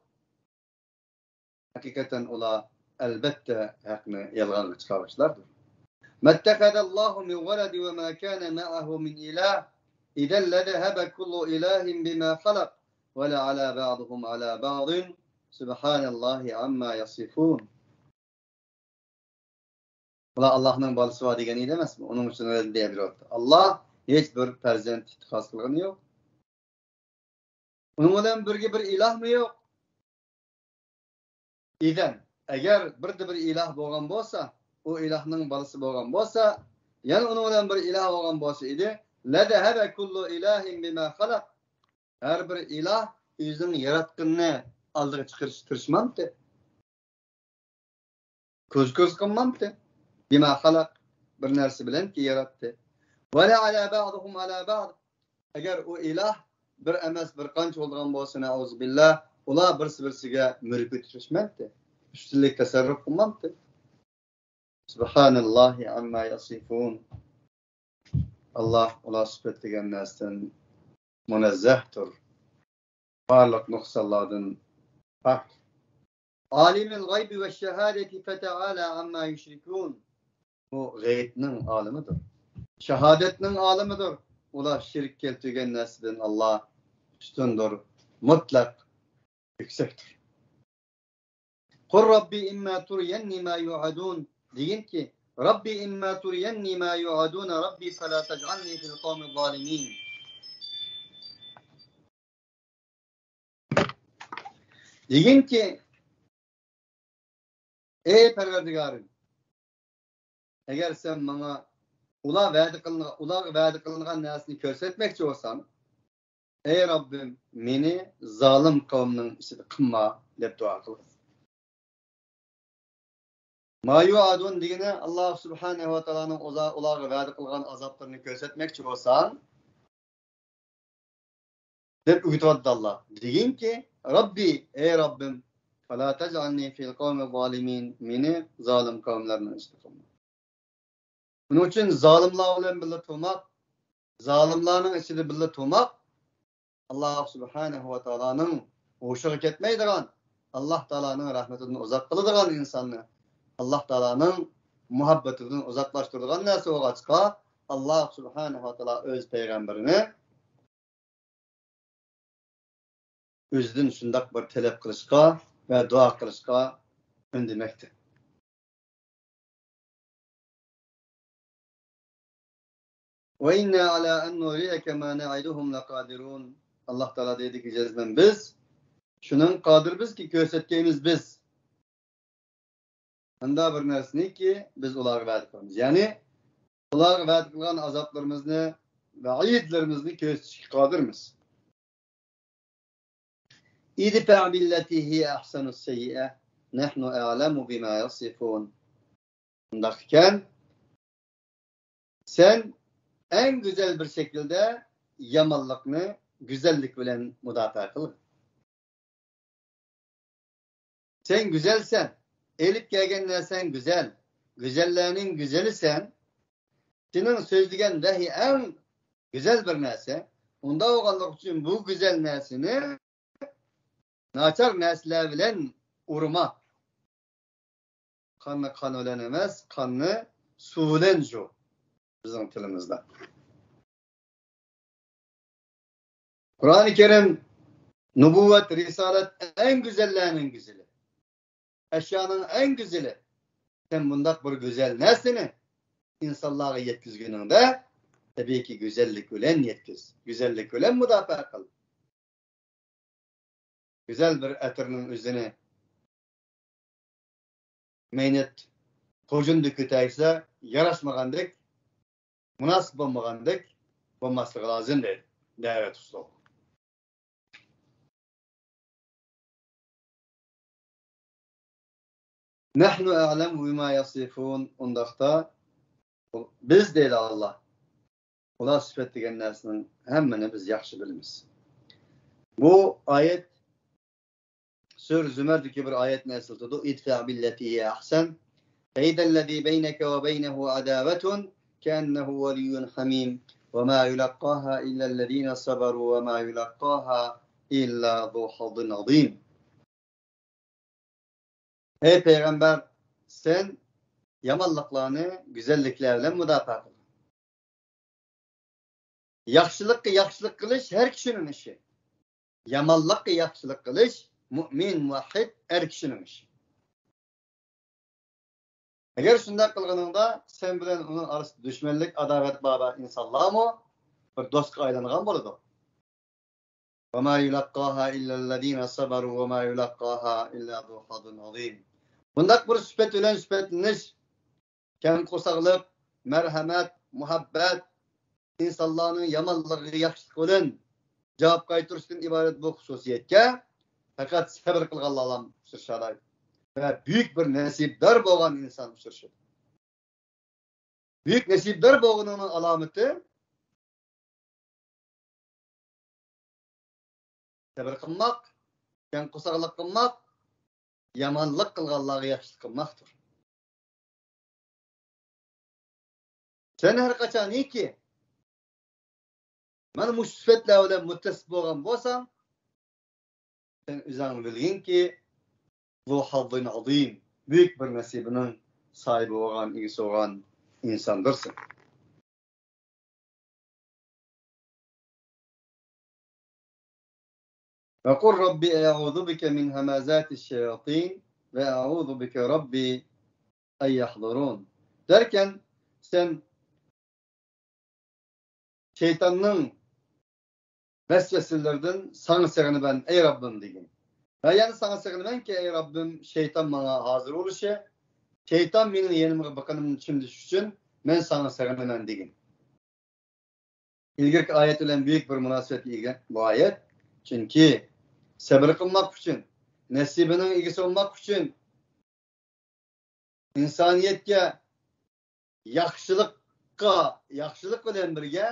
ھەقىقەتەن ئۇلار، ئەلبەتتە، ھەقنى يالغانغا چىقارغۇچىلاردۇر. مەتتەخەزەللاھۇ مىن ۋەلەدىن ۋە ما كانە مەئەھۇ مىن ئىلاھ، ئىزەن لەزەھەبە كۇللۇ ئىلاھىن بىما خەلەق، ۋەلەئەلا بەئزۇھۇم ئەلا بەئزىن، سۇبھانەللاھى ئەمما يەسىفۇن. ئۇلار ئاللاھنىڭ بالىسى بار دېگەن ئىدى ئەمەسمۇ؟ ئۇنىڭ ئۈچۈن رەددىيە بېرىۋاتىدۇ. ئاللاھ ھېچ بىر پەرزەنت ئىتتىخاز قىلغىنى يوق. ئۇنىڭ بىلەن بىرگە بىر ئىلاھمۇ يوق. ئىزەن، ئەگەر بىردە بىر ئىلاھ بولغان بولسا، ئۇ ئىلاھنىڭ بالىسى بولغان بولسا، يەنە ئۇنىڭ بىلەن بىر ئىلاھ بولغان بولسا ئىدى، لەزەھەبە كۇللۇ ئىلاھىن بىما خەلەق. ھەر بىر ئىلاھ ئۆزىنىڭ ياراتقىنىنى ئالدىغا چىقىرىشقا تىرىشمامتى؟ كوز-كوز قىلمامتى؟ بىما خەلەق، بىر نەرسە بىلەنكى ياراتتى. ۋەلەئەلا بەئزۇھۇم ئەلا بەئز. ئەگەر ئۇ ئىلاھ بىر ئەمەس، بىر قانچە بولىدىغان بولسا، نەئۇزۇبىللا، ئۇلار بىرسى-بىرسىگە مۈرە كۆتۈرۈشمەمتى؟ ئۈستۈنلۈك تەسەررۇپ قىلمامتى؟ سۇبھانەللاھى ئەمما يەسىفۇن. ئاللاھ ئۇلار سۈپەتلىگەن نەرسىدىن مۇنەززەھتۇر. بارلىق نۇقسانلاردىن پاك. عالم الغيب والشهادة فتعالى عما يشركون. ئۇ غەيبنىڭ ئالىمىدۇر. شاھادەتنىڭ ئالىمىدۇر. ئۇلار شېرىك كەلتۈرگەن نەرسىدىن ئاللاھ ئۈستۈندۇر، مۇتلەق يۈكسەكتۇر. قل رب إما تريني ما يوعدون. دېگىنكى، رب إما تريني ما يوعدون رب فلا تجعلني في القوم الظالمين. دېگىنكى، ئەي پەرۋەردىگارىم، ئەگەر سەن ماڭا ئۇلار ۋەدە قىلىنغان، ئۇلارغا ۋەدە قىلىنغان نەرسىنى كۆرسەتمەكچى بولساڭ، ئەي رەببىم، مېنى زالىم قەۋمنىڭ ئىچىدە قىلما، دەپ دۇئا قىلغان. ما يوعدون دېگىنى، ئاللاھ سۇبھانەھۇ ۋە تائالانىڭ ئۇزا-، ئۇلارغا ۋەدە قىلغان ئازابلىرىنى كۆرسەتمەكچى بولساڭ، دەپ ئۆگىتىۋاتىدۇ ئاللاھ. دېگىنكى، رەببى، ئەي رەببىم، فلا تجعلني في القوم الظالمين، مېنى زالىم قەۋملەرنىڭ ئىچىدە قىلما. بۇنىڭ ئۈچۈن زالىملار بىلەن بىللە تۇرماق، زالىملارنىڭ ئىچىدە بىللە تۇرماق، ئاللاھ سۇبھانەھۇ ۋە تائالانىڭ ھوشىغا كەتمەيدىغان، ئاللاھ تائالانىڭ رەھمىتىدىن ئۇزاق قىلىدىغان ئىنساننى، ئاللاھ تائالانىڭ مۇھەببىتىدىن ئۇزاقلاشتۇرىدىغان نەرسە بولغاچقا، ئاللاھ سۇبھانەھۇ ۋە تائالا ئۆز پەيغەمبىرىنى ئۆزىدىن شۇنداق بىر تەلەپ قىلىشقا ۋە دۇئا قىلىشقا ئۈندىمەكتە. وإنا على أن نريك ما نعدهم لقادرون. ئاللاھ تائالا دەيدىكى، جەزمەن بىز شۇنىڭغا قادىرمىزكى، كۆرسەتكەيمىز بىز. ئاندا بىر نەرسىنىكى بىز ئۇلارغا ۋەدە قىلىمىز. يەنى ئۇلارغا ۋەدە قىلغان ئازابلىرىمىزنى، ۋەئىدلىرىمىزنى كۆرسىتىشكە قادىرمىز. ادفع بالتي هي أحسن السيئة نحن أعلم بما يصفون. ئۇنداق ئىكەن، سەن ئەڭ گۈزەل بىر شەكىلدە يامانلىقنى گۈزەللىك بىلەن مۇداپىئە قىل. سەن گۈزەلسەن، ئېلىپ كەلگەن نەرسەڭ گۈزەل. گۈزەللەرنىڭ گۈزىلى سەن. سېنىڭ سۆزلىگەن ۋەھىي ئەڭ گۈزەل بىر نەرسە. ئۇنداق بولغانلىقى ئۈچۈن بۇ گۈزەل نەرسىنى ناچار نەرسىلەر بىلەن ئۇرما. قاننى قان بىلەن ئەمەس، قاننى سۇ بىلەن جۇ. بىزنىڭ تىلىمىزدا. قۇرئانى كەرىم، نۇبۇۋۋەت، رىسالەت ئەڭ گۈزەللەرنىڭ گۈزىلى. ئەشيانىڭ ئەڭ گۈزىلى. سەن بۇنداق بىر گۈزەل نەرسىنى ئىنسانلارغا يەتكۈزگىنىڭدە، تەبىئىيكى، گۈزەللىك بىلەن يەتكۈز. گۈزەللىك بىلەن مۇداپىئە قىل. گۈزەل بىر ئەتىرنىڭ ئۆزىنى مەينەت غۇژۇندا كۆتەرسە، ياراشمىغاندەك، مۇناسىپ بولمىغاندەك بولماسلىقى لازىم دەيدۇ دەۋەت ئۇسلۇبى. نحن أعلم بما يصفون. ئۇنداقتا بىز، دەيدۇ ئاللا، ئۇلار سۈپەت دېگەن نەرسىنىڭ ھەممىنى بىز ياخشى بىلىمىز. بۇ ئايەت سۈرە زۇمەردىكى بىر ئايەتنى ئەسلىتىدۇ. ادفع بالتي هي أحسن فإذا الذي بينك وبينه عداوة كأنه ولي حميم وما يلقاها إلا الذين صبروا وما يلقاها إلا ذو حظ عظيم. ئەي پەيغەمبەر، سەن يامانلىقلارنى گۈزەللىكلەر بىلەن مۇداپىئە قىل. ياخشىلىققا ياخشىلىق قىلىش ھەر كىشىنىڭ ئىشى. يامانلىققا ياخشىلىق قىلىش مۇئمىن، مۇۋەھھىد ئەر كىشىنىڭ ئىشى. ئەگەر شۇنداق قىلغىنىڭدا، سەن بىلەن ئۇنىڭ ئارىسىدا دۈشمەنلىك، ئاداۋەت بار، بار ئىنسانلارمۇ بىر دوستقا ئايلانغان بولىدۇ. وما يلقاها إلا الذين صبروا وما يلقاها إلا ذو حظ عظيم. بۇنداق بىر سۈپەت بىلەن سۈپەتلىنىش، كەڭ قورساقلىق، مەرھەمەت، مۇھەببەت، ئىنسانلارنىڭ يامانلىقىغا ياخشىلىق بىلەن جاۋاب قايتۇرۇشتىن ئىبارەت بۇ خۇسۇسىيەتكە پەقەت سەۋر قىلغانلارلا ئۇچرىشالايدۇ. ۋە بۈيۈك بىر نەسىبدار بولغان ئىنسان ئۇچرىشىدۇ. بۈيۈك نەسىبدار بولغىنىڭنىڭ ئالامىتى سەۋر قىلماق، كەڭ قورساقلىق قىلماق، يامانلىق قىلغانلارغا ياخشىلىق قىلماقتۇر. سەن ھەر قاچانكى مانا مۇشۇ سۈپەتلەر بىلەن مۇتتەسىپ بولغان بولساڭ، سەن ئۆزۈڭنى بىلگىنكى، ذو حظ عظيم، بۈيۈك بىر نەسىبىنىڭ ساھىبى بولغان، ئىگىسى بولغان ئىنساندۇرسەن. وقل رب أعوذ بك من همزات الشياطين وأعوذ بك رب أن يحضرون. دەركەن، سەن شەيتاننىڭ ۋەسۋەسىلىرىدىن ساڭا سېغىنىمەن، ئەي رەببىم، دېگىن. ۋە يەنە ساڭا سېغىنىمەنكى، ئەي رەببىم، شەيتان ماڭا ھازىر بولۇشى، شەيتان مېنىڭ يېنىمغا بېقىنىمنى چىمدىشى ئۈچۈن مەن ساڭا سېغىنىمەن، دېگىن. ئىلگىرىكى ئايەت بىلەن بۈيۈك بىر مۇناسىۋەتكە ئىگە بۇ ئايەت. چۈنكى سەۋر قىلماق ئۈچۈن، نەسىبىنىڭ ئىگىسى بولماق ئۈچۈن، ئىنسانىيەتكە ياخشىلىققا، ياخشىلىق بىلەن بىرگە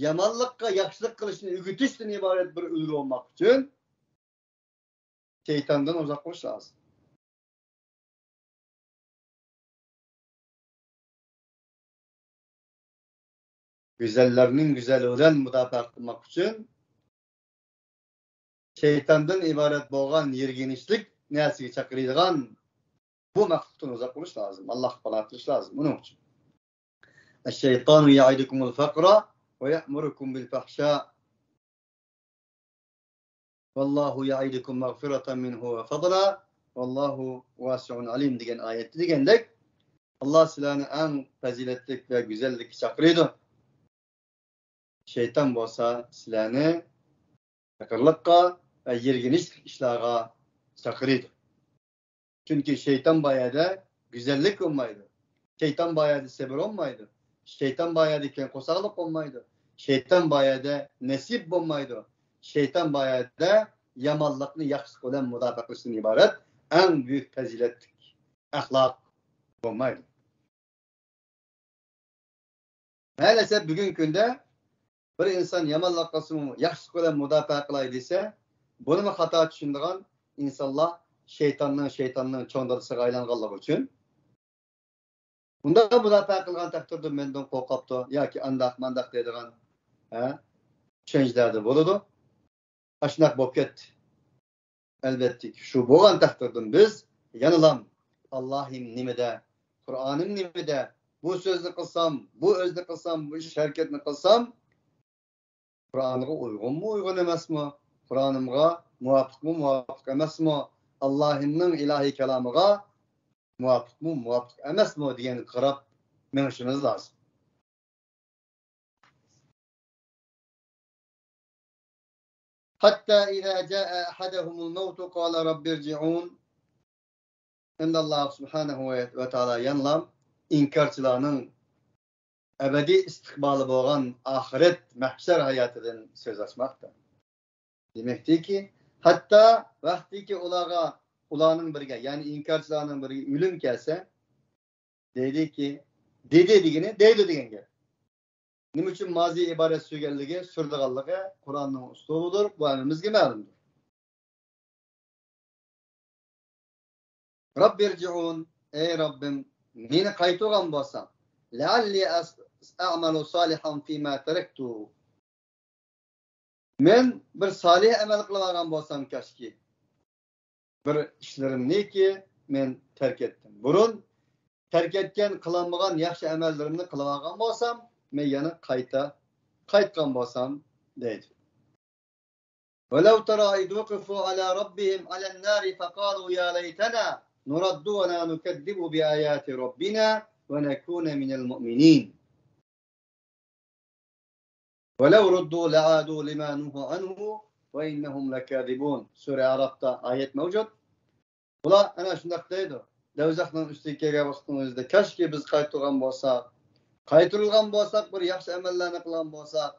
يامانلىققا ياخشىلىق قىلىشنى ئۆگىتىشتىن ئىبارەت بىر ئۈلگە بولماق ئۈچۈن شەيتاندىن ئۇزاق بولۇش لازىم. گۈزەللەرنىڭ گۈزەلى بىلەن مۇداپىئە قىلماق ئۈچۈن شەيتاندىن ئىبارەت بولغان يىرگىنچلىك نەرسىگە چاقىرىدىغان بۇ مەخلۇقتىن ئۇزاق بولۇش لازىم. ئاللاھقا پاناھ تىلەش لازىم ئۇنىڭ ئۈچۈن. الشيطان يعدكم الفقر ويأمركم بالفحشاء والله يعدكم مغفرة منه وفضلا والله واسع عليم دېگەن ئايەتتە دېگەندەك، ئاللا سىلەرنى ئەڭ پەزىلەتلىك ۋە گۈزەللىككە چاقىرىدۇ. شەيتان بولسا سىلەرنى پېقىرلىققا ۋە يىرگىنچلىك ئىشلارغا چاقىرىدۇ. چۈنكى شەيتان بار يەردە گۈزەللىك بولمايدۇ. شەيتان بار يەردە سەۋر بولمايدۇ. شەيتان بار يەردە كەڭ قورساقلىق بولمايدۇ. شەيتان بار يەردە نەسىب بولمايدۇ. شەيتان بار يەردە يامانلىقنى ياخشىلىق بىلەن مۇداپىئە قىلىشتىن ئىبارەت ئەڭ بۈيۈك پەزىلەتلىك ئەخلاق بولمايدۇ. مەلەسەپ، بۈگۈنكى كۈندە بىر ئىنسان يامانلىق قىلسىمۇ ياخشىلىق بىلەن مۇداپىئە قىلاي دېسە، بۇنىمۇ خاتا چۈشىنىدىغان ئىنسانلار شەيتاننىڭ، شەيتاننىڭ چوڭ دادىسىغا ئايلانغانلىقى ئۈچۈن، ئۇنداق مۇداپىئە قىلغان تەقدىردە مەندىن قورقاپتۇ ياكى ئانداق مانداق دەيدىغان، ھە، چۈشەنچىلەردە بولىدۇ. ئاشۇنداق بولۇپ كەتتى. ئەلۋەتتىكى، شۇ بولغان تەقدىردىن بىز يەنىلام، ئاللاھىم نېمىدە، قۇرئانىم نېمىدە، بۇ سۆزنى قىلسام، بۇ ئۆزنى قىلسام، بۇ ئىش ھەرىكەتنى قىلسام، قۇرئانغا ئۇيغۇنمۇ، ئۇيغۇن ئەمەسمۇ؟ قۇرئانىمغا مۇۋاپىقمۇ، مۇۋاپىق ئەمەسمۇ؟ ئاللاھىمنىڭ ئىلاھىي كالامىغا مۇۋاپىقمۇ، مۇۋاپىق ئەمەسمۇ دېگەنگە قاراپ مېڭىشىمىز لازىم. حتى إذا جاء أحدهم الموت قال رب ارجعون. ئەمدى ئاللاھ سۇبھانەھۇ ۋە تائالا يەنىلا ئىنكارچىلارنىڭ ئەبەدىي ئىستىقبالى بولغان ئاخىرەت، مەھشەر ھاياتىدىن سۆز ئاچماقتا. دېمەكتىكى، ھەتتا ۋاقتىكى ئۇلارغا، ئۇلارنىڭ بىرىگە، يەنى ئىنكارچىلارنىڭ بىرىگە ئۆلۈم كەلسە، دەيدىكى، دېدى دېگىنى دەيدۇ دېگەن گەپ. نېمە ئۈچۈن مازى ئىبارەت سۈرگەنلىكى، سۈرىدىغانلىقى قۇرئاننىڭ ئۇسلۇبىدۇر، بۇ ھەممىمىزگە مەلۇمدۇر. رب ارجعون، ئەي رەببىم، مېنى قايتۇرغان بولساڭ، لعلي أعمل صالحا فيما تركت. مەن بىر سالىھ ئەمەل قىلىۋالغان بولسام كاشكى. بىر ئىشلىرىمنىكى مەن تەرك ئەتتىم. بۇرۇن تەرك ئەتكەن، قىلالمىغان ياخشى ئەمەللىرىمنى قىلىۋالغان بولسام، مەن يەنە قايتا قايتقان بولسام، دەيدۇ. ولو ترى إذ وقفوا على ربهم على النار فقالوا يا ليتنا نرد ولا نكذب بآيات ربنا ونكون من المؤمنين. ولو ردوا لعادوا لما نهوا عنه وإنهم لكاذبون. سۈرە ئەئرافتا ئايەت مەۋجۇت. بۇلار ئەنە شۇنداق دەيدۇ. دوزاخنىڭ ئۈستىگە كەلگەن ۋاقىتنىڭ ئۆزىدە، كاشكى بىز قايتۇرغان بولساق، قايتۇرۇلغان بولساق، بىر ياخشى ئەمەللەرنى قىلغان بولساق،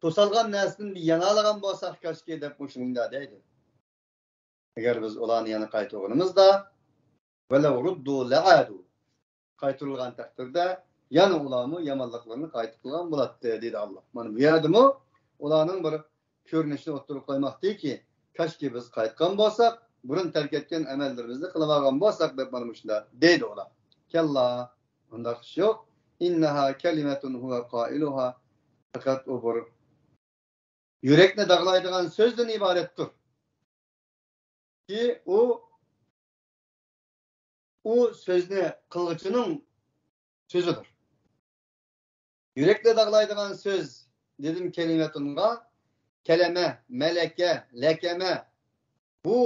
توسالغان نەرسىدىن بىر يانالىغان بولساق كاشكى دەپ مۇشۇنداق دەيدۇ. ئەگەر بىز ئۇلارنى يەنە قايتۇرغىنىمىزدا، ولو ردوا لعادوا، قايتۇرۇلغان تەقدىردە يەنە ئۇلارمۇ يامانلىقلىرىنى قايتا قىلغان بولاتتى، دېدى ئاللاھ. مانا بۇ يەردىمۇ ئۇلارنىڭ بىر كۆرۈنۈشىنى ئوتتۇرىغا قويماقتىكى، كاشكى بىز قايتقان بولساق، بۇرۇن تەرك ئەتكەن ئەمەللىرىمىزنى قىلىۋالغان بولساق دەپ مانا مۇشۇنداق دەيدۇ ئۇلار. كەللا، ئۇنداق ئىش يوق. إنها كلمة هو قائلها. پەقەت ئۇ بىر يۈرەكنى داغلايدىغان سۆزدىن ئىبارەتتۇر. كى ئۇ، ئۇ سۆزنى قىلغۇچىنىڭ سۆزىدۇر. يۈرەكنى داغلايدىغان سۆز دېدىم كەلىمەتۇنغا، كەلەمە، مەلەكە، لەكەمە. بۇ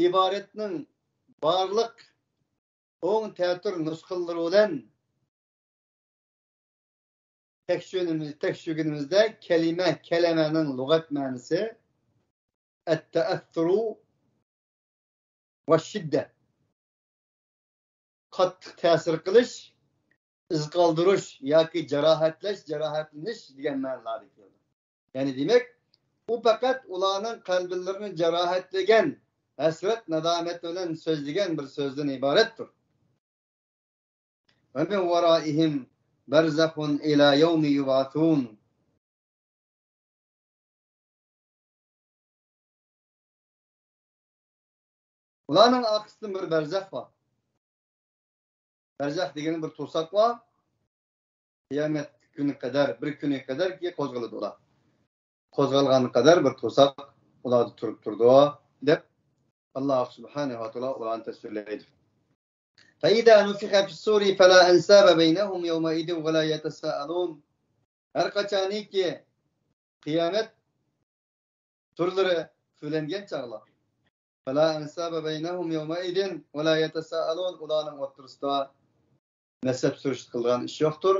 ئىبارەتنىڭ بارلىق ئوڭ تەتۈر نۇسخىلىرى بىلەن تەكشۈرگىنىمىز-، تەكشۈرگىنىمىزدە كەلىمە، كەلەمەنىڭ لۇغەت مەنىسى التأثر والشدة. قاتتىق تەسىر قىلىش، ئىز قالدۇرۇش ياكى جاراھەتلەش، جاراھەتلىنىش دېگەن مەنىلەردە كېلىدۇ. يەنى دېمەك، ئۇ پەقەت ئۇلارنىڭ قەلبلىرىنى جاراھەتلىگەن، ھەسرەت، نادامەت بىلەن سۆزلىگەن بىر سۆزدىن ئىبارەتتۇر. ومن ورائهم برزخ إلى يوم يبعثون. ئۇلارنىڭ ئارقىسىدىن بىر بەرزەخ بار. بەرزەخ دېگەن بىر تۇرساق بار. قىيامەت كۈنى قەدەر، بىر كۈنى قەدەركى قوزغىلىدۇ ئۇلار. قوزغالغان قەدەر بىر تۇرساق ئۇلاردا تۇرۇپ تۇرىدۇ، دەپ ئاللاھ سۇبھانەھۇ ۋە تائالا ئۇلارنى تەسۋىرلەيدۇ. فإذا نفخ في الصور فلا أنساب بينهم يومئذ ولا يتساءلون. ھەر قاچانكى قىيامەت سۇرلىرى پۈۋلەنگەن چاغلار، فلا أنساب بينهم يومئذ ولا يتساءلون، ئۇلارنىڭ ئوتتۇرىسىدا نەسەب سۈرۈشتە قىلىدىغان ئىش يوقتۇر.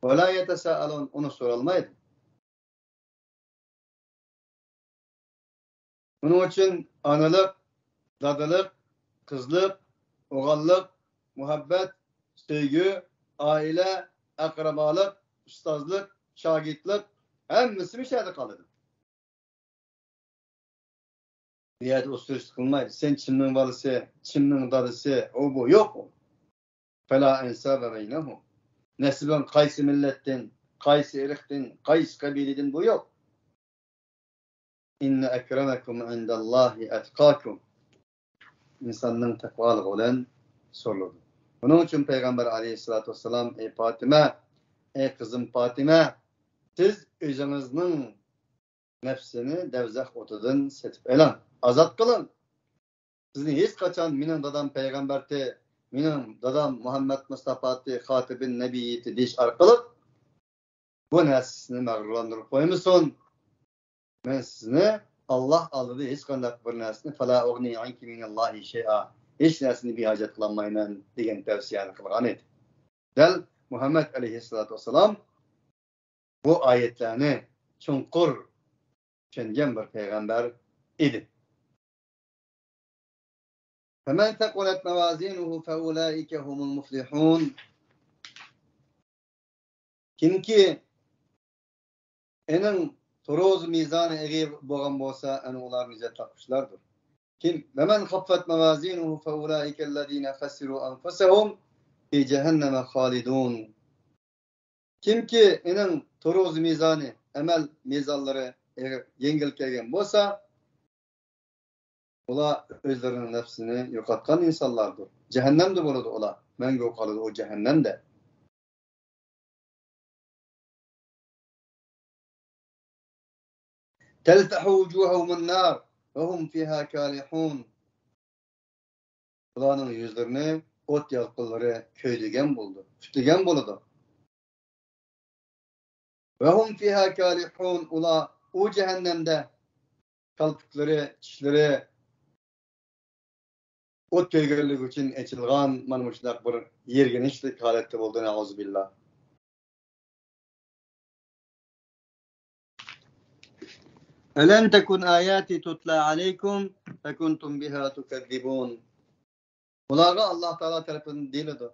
ولا يتساءلون، ئۇنى سورالمايدۇ. ئۇنىڭ ئۈچۈن ئانىلىق، دادىلىق، قىزلىق، ئوغۇللۇق، مۇھەببەت، سۆيگۈ، ئائىلە، ئەقرىبالىق، ئۇستازلىق، شاگىرتلىق، ھەممىسى مۇشۇ يەردە قالىدۇ. بۇ يەردە ئۇ سۈرۈشتە قىلمايدۇ. سەن چىمنىڭ بالىسى، چىمنىڭ دادىسى، ئۇ بۇ يوق. فلا أنساب بينهم. نەسلىڭ قايسى مىللەتتىن، قايسى ئىرقتىن، قايسى قەبىلىدىن، بۇ يوق. إن أكرمكم عند الله أتقاكم. ئىنساننىڭ تەقۋالىقى بىلەن سورىلىدۇ. بۇنىڭ ئۈچۈن پەيغەمبەر ئەلەيھىسسالاتۇ ۋەسسالام، ئەي پاتىمە، ئەي قىزىم پاتىمە، سىز ئۆزىڭىزنىڭ نەپسىنى دەۋزەخ ئوتىدىن سېتىپ ئېلىڭ، ئازاد قىلىڭ. سىزنى ھېچقاچان مېنىڭ دادام پەيغەمبەرتى، مېنىڭ دادام مۇھەممەد مۇستاپاتى، خاتىبىن نەبىيىتى دېيىش ئارقىلىق بۇ نەرسە سىزنى مەغرۇرلاندۇرۇپ قويمىسۇن. مەن سىزنى ئاللاھ ئالدىدا ھېچقانداق بىر نەرسىنى، فلا ئۇغنى ئانكى مىنەللاھى شەيئا، ھېچ نەرسىنى بىھاجەت قىلالمايمەن دېگەن تەۋسىيەنى قىلغان ئىدى. دەل مۇھەممەد ئەلەيھىسسالاتۇ ۋەسسالام بۇ ئايەتلەرنى چوڭقۇر چۈشەنگەن بىر پەيغەمبەر ئىدى. فمن ثقلت موازينه فأولئك هم المفلحون. كىمكى ئېنىڭ تۇرۇز مىزانى ئېغىر بولغان بولسا، ئەنە ئۇلار نىجات تاپقۇچىلاردۇر. كىم، ومن خفت موازينه فأولئك الذين خسروا أنفسهم في جهنم خالدون. كىمكى ئېنىڭ تۇرۇز مىزانى، ئەمەل مىزانلىرى ئېغىر، يەڭگىل كەلگەن بولسا، ئۇلار ئۆزلىرىنىڭ نەپسىنى يوقاتقان ئىنسانلاردۇر. جەھەننەمدە بولىدۇ ئۇلار. مەڭگۈ قالىدۇ ئۇ جەھەننەمدە. تلفح وجوههم النار وهم فيها كالحون. ئۇلارنىڭ يۈزلىرىنى ئوت يالقۇنلىرى كۆيدۈرگەن بولىدۇ، پۈتلىگەن بولىدۇ. وهم فيها كالحون، ئۇلار ئۇ جەھەننەمدە كالپۇكلىرى، چىشلىرى ئوت كۆيگەنلىكى ئۈچۈن ئېچىلغان، مانا مۇشۇنداق بىر يىرگىنچلىك ھالەتتە بولدى، نەئۇزۇبىللا. ألم تكن آياتي تتلى عليكم فكنتم بها تكذبون. ئۇلارغا ئاللاھ تائالا تەرىپىدىن دېيىلىدۇ: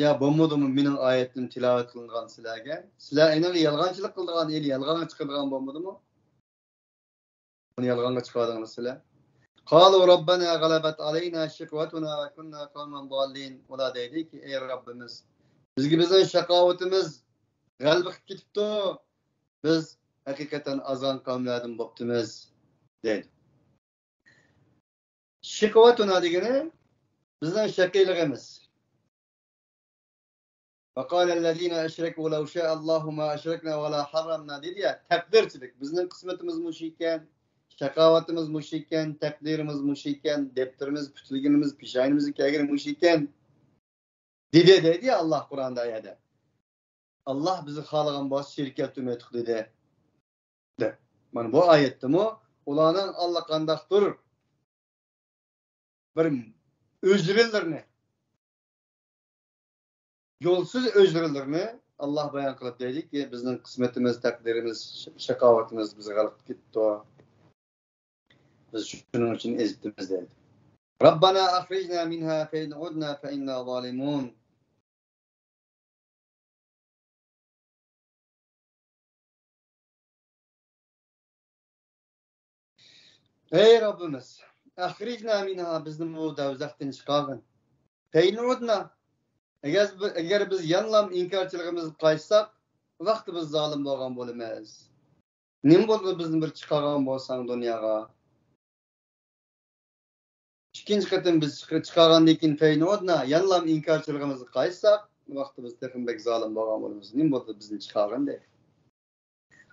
يا بولمىدىمۇ مېنىڭ ئايەتلىرىم تىلاۋەت قىلىنغان سىلەرگە؟ سىلەر ئېنىڭ يالغانچىلىق قىلىدىغان، ئېلى يالغانغا چىقىدىغان بولمىدىمۇ؟ بۇنى يالغانغا چىقاردىڭلار سىلەر. قالوا ربنا غلبت علينا شقوتنا وكنا قوما ضالين. ئۇلار دەيدىكى، ئەي رەببىمىز، بىزگە بىزنىڭ شاقاۋىتىمىز غەلىبە قىلىپ كېتىپتۇ. بىز ھەقىقەتەن ئازغان قەۋملەردىن بوپتىمىز، دەيدۇ. شقوتنا دېگىنى بىزنىڭ شەقىيلىقىمىز. وقال الذين أشركوا لو شاء الله ما أشركنا ولا حرمنا دېدى يا، تەقدىرچىلىك. بىزنىڭ قىسمىتىمىز مۇشۇ ئىكەن، شاقاۋىتىمىز مۇشۇ ئىكەن، تەقدىرىمىز مۇشۇ ئىكەن، دەپتىرىمىز، پۈتۈلگىنىمىز، پېشانىمىزگە كەلگىنى مۇشۇ ئىكەن، دېدى، دەيدۇ يا ئاللاھ قۇرئاندا ئايەتتە. ئاللاھ بىزگە خالىغان بولسا شېرىك كەلتۈرمەيتتۇق دېدى، دەپ. مانا بۇ ئايەتتىمۇ ئۇلارنىڭ ئاللىقانداقتۇر بىر ئۆزرىلىرىنى، يولسىز ئۆزرىلىرىنى ئاللاھ بايان قىلىپ دەيدىكى، بىزنىڭ قىسمىتىمىز، تەقدىرىمىز، شاقاۋىتىمىز بىزگە غەلىبە قىلىپ كېتىپتۇ. بىز شۇنىڭ ئۈچۈن ئېزىپتىمىز دەيدۇ. ربنا أخرجنا منها فإن عدنا فإنا ظالمون. ئەي رەببىمىز، أخرجنا منها، بىزنى بۇ دەۋزەختىن چىقارغىن. فإن عدنا، ئەگەر، ئەگەر بىز يەنىلا ئىنكارچىلىقىمىزغا قايتساق، ۋاقتى بىز زالىم بولغان بولىمىز. نېمە بولدى بىزنى بىر چىقارغان بولساڭ دۇنياغا؟ ئىككىنچى قېتىم بىز چىق-، چىقارغاندىن كېيىن فإن عدنا، يەنىلا ئىنكارچىلىقىمىزغا قايتساق، ۋاقتى بىز تېخىمۇ بەك زالىم بولغان بولىمىز. نېمە بولدى بىزنى چىقارغىن دەيدۇ.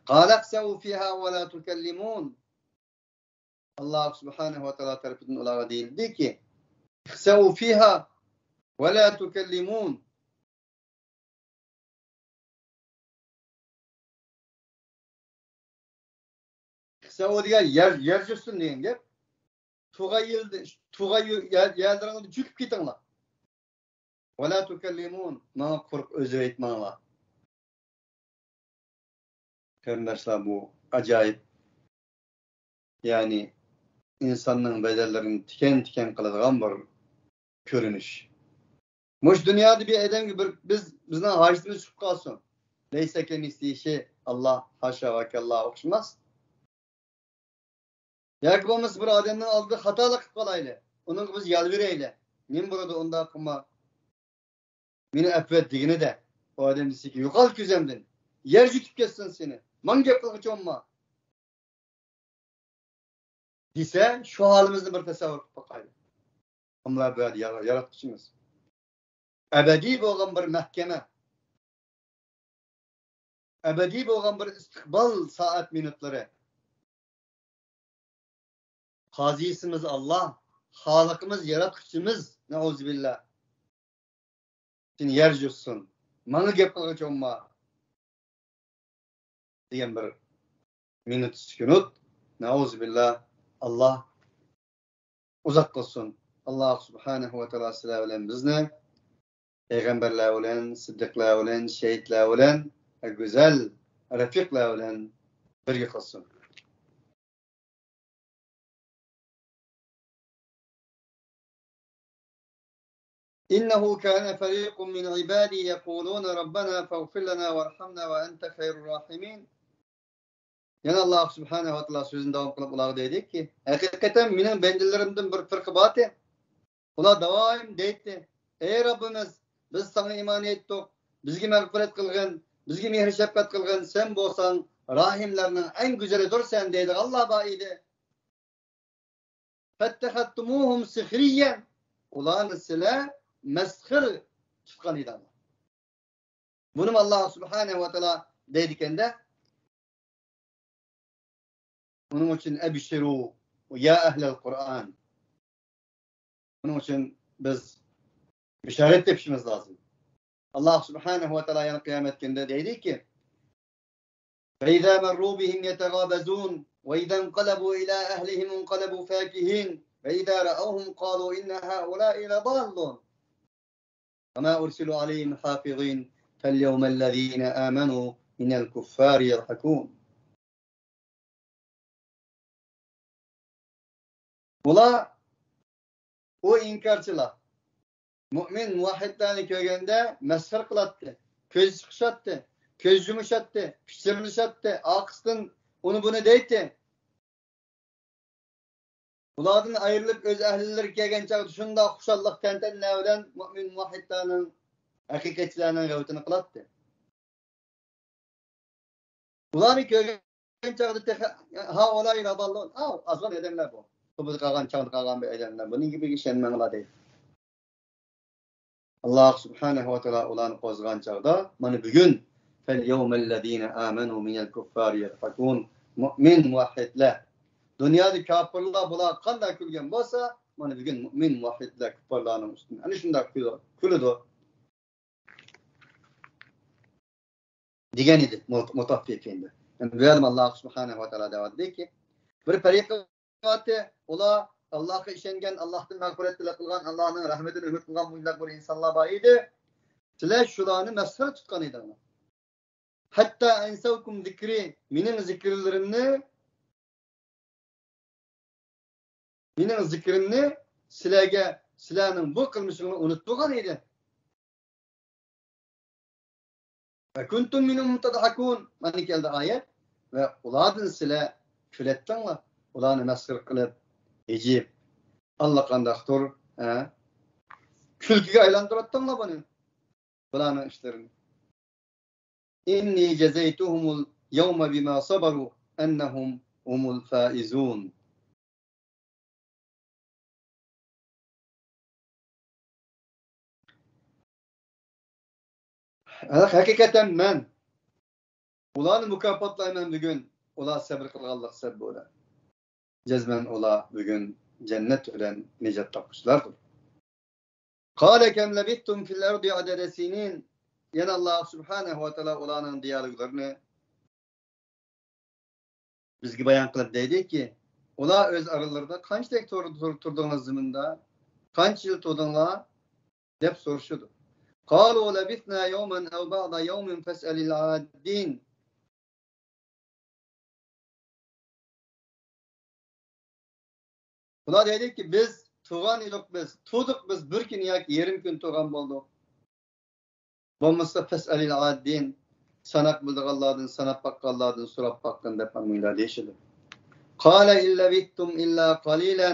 قال اخسئوا فيها ولا تكلمون. ئاللاھ سۇبھانەھۇ ۋە تائالا تەرىپىدىن ئۇلارغا دېيىلدىكى، اخسئوا فيها ولا تكلمون. اخسئوا دېگەن يەر، يەر يۈزسۇن دېگەن گەپ. تۇغايىل، تۇغايىل يەر، يەرلىرىڭدە چۆكۈپ كېتىڭلار. ولا تكلمون، ماڭا قۇرۇق ئۆزۈر ئېيتماڭلار. قېرىنداشلار، بۇ ئاجايىپ، يەنى ئىنساننىڭ بەدەنلىرىنى تىكەن-تىكەن قىلىدىغان بىر كۆرۈنۈش. مۇشۇ دۇنيادا بىر ئادەمگە بىر، بىز، بىزنىڭ ھاجىتىمىز چىقىپ قالسۇن. لەيسە كەمىسلىھى شەي، ئاللاھ، ھاشا ۋە كەللا، ئوخشىماس. ياكى بولمىسا بىر ئادەمنىڭ ئالدىدا خاتالىق قىلىپ قالايلى. ئۇنىڭغا بىز يالۋۇرايلى. نېمە بولىدۇ ئۇنداق قىلما؟ مېنى ئەپۇ ئەت دېگىنىدە، ئۇ ئادەم دېسىكى، يوقال كۆزۈمدىن. يەر يۇتۇپ كەتسۇن سېنى. ماڭا گەپ قىلغۇچە بولما. دېسە، شۇ ھالىمىزنى بىر تەسەۋۋۇر قىلىپ باقايلى. ئەمما بۇ يەردە يار-، ياراتقۇچىمىز. ئەبەدىي بولغان بىر مەھكىمە. ئەبەدىي بولغان بىر ئىستىقبال سائەت مىنۇتلىرى. قازىسىمىز ئاللا، خالىقىمىز، ياراتقۇچىمىز، نەئۇزۇبىللا. سېنى يەر يۇتسۇن، ماڭا گەپ قىلغۇچى بولما دېگەن بىر مىنۇت سۈكۈنۇت. نەئۇزۇبىللا، ئاللا ئۇزاق قىلسۇن. ئاللا سۇبھانەھۇ ۋە تائالا سىلەر بىلەن بىزنى پەيغەمبەرلەر بىلەن، سىددىقلار بىلەن، شېھىتلەر بىلەن، گۈزەل رەپىقلار بىلەن بىرگە قىلسۇن. إنه كان فريق من عبادي يقولون ربنا فاغفر لنا وارحمنا وأنت خير الراحمين. يەنە ئاللا سۇبھانەھۇ ۋە تائالا سۆزىنى داۋام قىلىپ ئۇلارغا دەيدىكى، ھەقىقەتەن مېنىڭ بەندىلىرىمدىن بىر پىرقە بارتى. ئۇلار داۋايىم دەيتتى، ئەي رەببىمىز، بىز ساڭا ئىمان ئېيتتۇق، بىزگە مەغپىرەت قىلغىن، بىزگە مېھىر شەپقەت قىلغىن، سەن بولساڭ راھىملارنىڭ ئەڭ گۈزىلىدۇر سەن دەيدىغانلار بار ئىدى. فاتخذتموهم سخريا. ئۇلارنى سىلەر مەسخىرە تۇتقان ئىدىڭلار. بۇنىمۇ ئاللا سۇبھانەھۇ ۋە تائالا دەيدىكەندە، ئۇنىڭ ئۈچۈن ئەبشىرۇ يا ئەھلەل قۇرئان. بۇنىڭ ئۈچۈن بىز بېشارەت تېپىشىمىز لازىم. ئاللا سۇبھانەھۇ ۋە تائالا يەنە قىيامەت كۈنىدە دەيدىكى، وإذا مروا بهم يتغامزون وإذا انقلبوا إلى أهلهم انقلبوا فكهين وإذا رأوهم قالوا إن هؤلاء لضالون وما أرسلوا عليهم حافظين فاليوم الذين آمنوا من الكفار يضحكون. بۇلار، ئۇ ئىنكارچىلار، مۇئمىن مۇۋەھھىدلارنى كۆرگەندە مەسخىرە قىلاتتى، كۆز چىقىشاتتى، كۆز يۇمۇشاتتى، پىچىرلىشاتتى، ئارقىسىدىن ئۇنى بۇنى دەيتتى. ئۇلاردىن ئايرىلىپ ئۆز ئەھلىلىرىگە كەلگەن چاغدا شۇنداق خۇشاللىق تەنتەنىلەر بىلەن مۇئمىن مۇۋەھھىدلارنىڭ، ھەقىقەتچىلەرنىڭ غەۋىتىنى قىلاتتى. ئۇلارنى كۆرگەن چاغدا تېخى، ھائۇلاء لضالون، ئاۋۇ ئازغان ئادەملەر بۇ. توپىدا قالغان، چاڭدا قالغان بىر ئادەملەر. بۇنىڭ گېپىگە ئىشەنمەڭلار دەيدۇ. ئاللا سۇبھانەھۇ ۋە تائالا ئۇلارنى قوزغىغان چاغدا، مانا بۈگۈن، فاليوم الذين آمنوا من الكفار يضحكون. مۇئمىن مۇۋەھھىدلەر. دۇنيادا كاپىرلار بۇلار قانداق كۈلگەن بولسا، مانا بۈگۈن مۇئمىن مۇۋەھھىدلەر كۇپپارلارنىڭ ئۈستىدىن ئەنە شۇنداق كۈلىدۇ. دېگەن ئىدى مۇت-، مۇتەففىفىن دە. يەنى بۇ يەردە ئاللا سۇبھانەھۇ ۋە تائالا دەۋاتىدۇكى، بىر پەرىقى بارتى، ئۇلار ئاللاغا ئىشەنگەن، ئاللاھتىن مەغپىرەت تەلەپ قىلغان، ئاللاھنىڭ رەھمىتىنى ئۈمىد قىلغان مۇنداق بىر ئىنسانلار بار ئىدى. سىلەر شۇلارنى مەسخىرە تۇتقان ئىدىڭلار. ھەتتا ئەنسەۋكۇم زىكرى، مېنىڭ زىكىرلىرىمنى، مېنىڭ زىكرىمنى سىلەرگە، سىلەرنىڭ بۇ قىلمىشىڭلار ئۇنتۇغان ئىدى. وكنتم منهم تضحكون. مانا كەلدى ئايەت. ۋە ئۇلاردىن سىلەر كۈلەتتىڭلار. ئۇلارنى مەسخىرە قىلىپ، ھىجىيىپ، ئاللىقانداقتۇر، ھە، كۈلكىگە ئايلاندۇراتتىڭلار بۇنى. بۇلارنىڭ ئىشلىرىنى. إني جزيتهم اليوم بما صبروا أنهم هم الفائزون. ھەقىقەتەن مەن ئۇلارنى مۇكاپاتلايمەن بۈگۈن، ئۇلار سەبرى قىلغانلىق سەۋەبى بىلەن. جەزمەن ئۇلار بۈگۈن جەننەت بىلەن نىجات تاپقۇچىلاردۇر. قال كم لبثتم في الأرض عدد سنين. يەنە ئاللا سۇبھانەھۇ ۋە تائالا ئۇلارنىڭ دىيالوگلىرىنى بىزگە بايان قىلىپ دەيدىكى، ئۇلار ئۆز ئارىلىرىدا قانچىلىك تۇر-، تۇر-، تۇردۇڭلار زېمىندا؟ قانچە يىل تۇردۇڭلار؟ دەپ سورىشىدۇ. قالوا لبثنا يوما أو بعض يوم فاسأل العادين. بۇلار دەيدۇكى، بىز تۇرغان ئىدۇق، بىز تۇردۇق، بىز بىر كۈن ياكى يېرىم كۈن تۇرغان بولدۇق. بولمىسا فاسأل العادين، ساناق بىلىدىغانلاردىن، ساناپ باققانلاردىن سوراپ باققىن دەپ مۇنداق دېيىشىدۇ. قال إن لبثتم إلا قليلا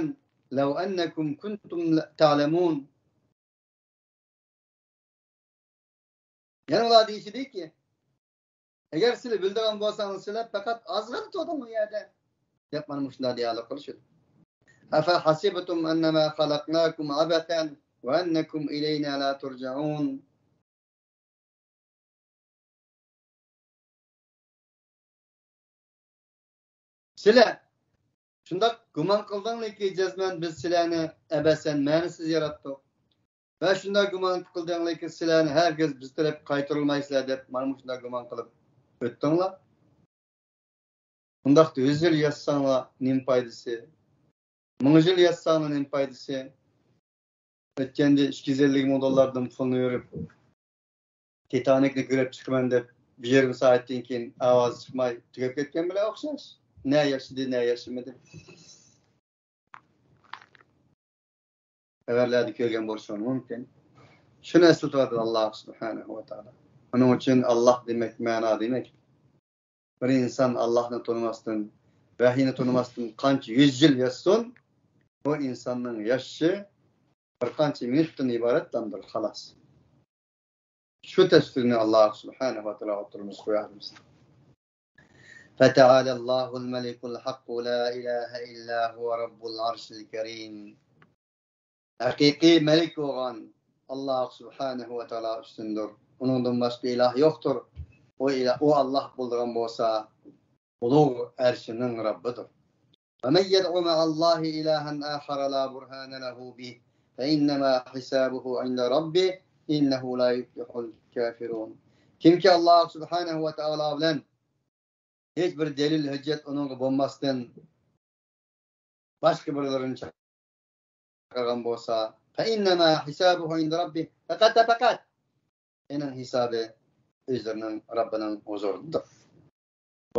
لو أنكم كنتم تعلمون. يەنە ئۇلار دېيىشىدۇكى، ئەگەر سىلەر بىلىدىغان بولساڭلار، سىلەر پەقەت ئازغىنە تۇردۇڭ ئۇ يەردە، دەپ مانا مۇشۇنداق دىيالوگ قىلىشىدۇ. أفحسبتم أنما خلقناكم عبثا وأنكم إلينا لا ترجعون. سىلەر شۇنداق گۇمان قىلدىڭلاركى، جەزمەن بىز سىلەرنى ئەبەسەن، مەنىسىز ياراتتۇق. ۋە شۇنداق گۇمان قىلدىڭلاركى، سىلەرنى ھەرگىز بىز تەرەپكە قايتۇرۇلمايسىلەر دەپ، مانا مۇشۇنداق گۇمان قىلىپ ئۆتتۈڭلار. ئۇنداقتا يۈز يىل ياشىساڭلار نېمە پايدىسى؟ مىڭ يىل ياشىساڭلار نېمە پايدىسى؟ ئۆتكەندە ئىككى يۈز ئەللىك مىڭ دوللاردىن پۇلنى يۈرۈپ، تىتانىكنى كۆرۈپ چىقىمەن دەپ، بىر يېرىم سائەتتىن كېيىن ئاۋازى چىقماي تۈگەپ كەتكەن بىلەن ئوخشاش. نە ياشىدى، نە ياشىمىدى. خەۋەرلەردە كۆرگەن بولۇشىڭىز مۇمكىن. شۇنى ئەسلىتىۋاتىدۇ ئاللاھ سۇبھانەھۇ ۋە تائالا. ئۇنىڭ ئۈچۈن ئاللاھ دېمەك مەنا دېمەك. بىر ئىنسان ئاللاھنى تونۇماستىن، ۋەھىينى تونۇماستىن قانچە يۈز يىل ياشىسۇن، بۇ ئىنساننىڭ ياشىشى بىر قانچە مىنۇتتىن ئىبارەت دەمدۇر، خالاس. شۇ تەپسىرنى ئاللاھ سۇبھانەھۇ ۋە تائالا ئوتتۇرىمىزغا قويارمىز. فتعالى الله الملك الحق لا إله إلا هو رب العرش الكريم. ھەقىقىي مەلىك بولغان ئاللاھ سۇبھانەھۇ ۋە تائالا ئۈستۈندۇر. ئۇنىڭدىن باشقا ئىلاھ يوقتۇر. ئۇ ئىلا-، ئۇ ئاللاھ بولىدىغان بولسا، ئۇلۇغ ئەرشىنىڭ رەببىدۇر. ومن يدع مع الله إلها آخر لا برهان له به فإنما حسابه عند ربه إنه لا يفلح الكافرون. كىمكى ئاللاھ سۇبھانەھۇ ۋە تائالا بىلەن ھېچ بىر دەلىل ھۆججەت ئۇنىڭغا بولماستىن، باشقا بىرلىرىنى چاقىرغان بولسا، فإنما حسابه عند ربه، پەقەت ۋە پەقەت ئېنىڭ ھېسابى ئۆزلىرىنىڭ رەببىنىڭ ھۇزۇرىدىدۇر.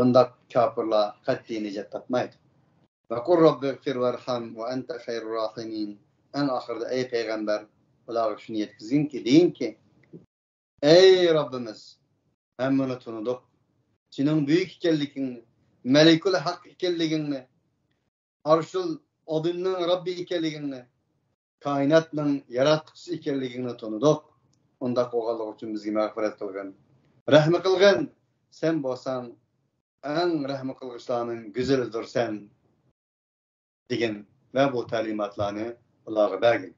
بۇنداق كاپىرلار قەتئىي نىجات تاپمايدۇ. وقل رب اغفر وارحم وأنت خير الراحمين. ئەڭ ئاخىرىدا، ئەي پەيغەمبەر، ئۇلارغا شۇنى يەتكۈزگىنكى، دېگىنكى، ئەي رەببىمىز، ھەممىنى تونۇدۇق. سېنىڭ بۈيۈك ئىكەنلىكىڭنى، مەلىكۇل ھەق ئىكەنلىكىڭنى، ئەرشۇل ئەزىمنىڭ رەببى ئىكەنلىكىڭنى، كائىناتنىڭ ياراتقۇچىسى ئىكەنلىكىڭنى تونۇدۇق. ئۇنداق بولغانلىقى ئۈچۈن بىزگە مەغپىرەت قىلغىن، رەھمى قىلغىن. سەن بولساڭ ئەڭ رەھمى قىلغۇچىلارنىڭ گۈزىلىدۇرسەن، دېگەن ۋە بۇ تەلىماتلارنى ئۇلارغا بەرگىن.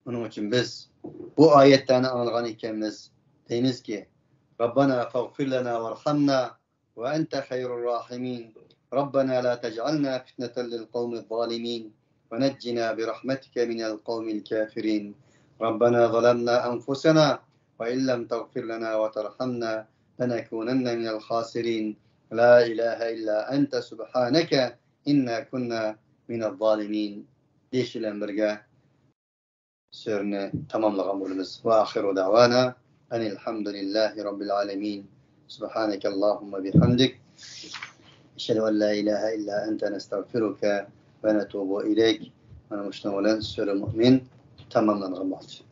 ئۇنىڭ ئۈچۈن بىز بۇ ئايەتلەرنى ئاڭلىغان ئىكەنمىز، دەيمىزكى، ربنا فاغفر لنا وارحمنا وأنت خير الراحمين. ربنا لا تجعلنا فتنة للقوم الظالمين ونجنا برحمتك من القوم الكافرين. ربنا ظلمنا أنفسنا وإن لم تغفر لنا وترحمنا لنكونن من الخاسرين. لا إله إلا أنت سبحانك إنا كنا من الظالمين. دېيىش بىلەن بىرگە سۈرىنى تاماملىغان بولىمىز. وآخر دعوانا أن الحمد لله رب العالمين. سبحانك اللهم وبحمدك. أشهد أن لا إله إلا أنت نستغفرك ونتوب إليك. مانا مۇشۇنىڭ بىلەن سۈرە مۇئمىن تاماملانغان بولدى.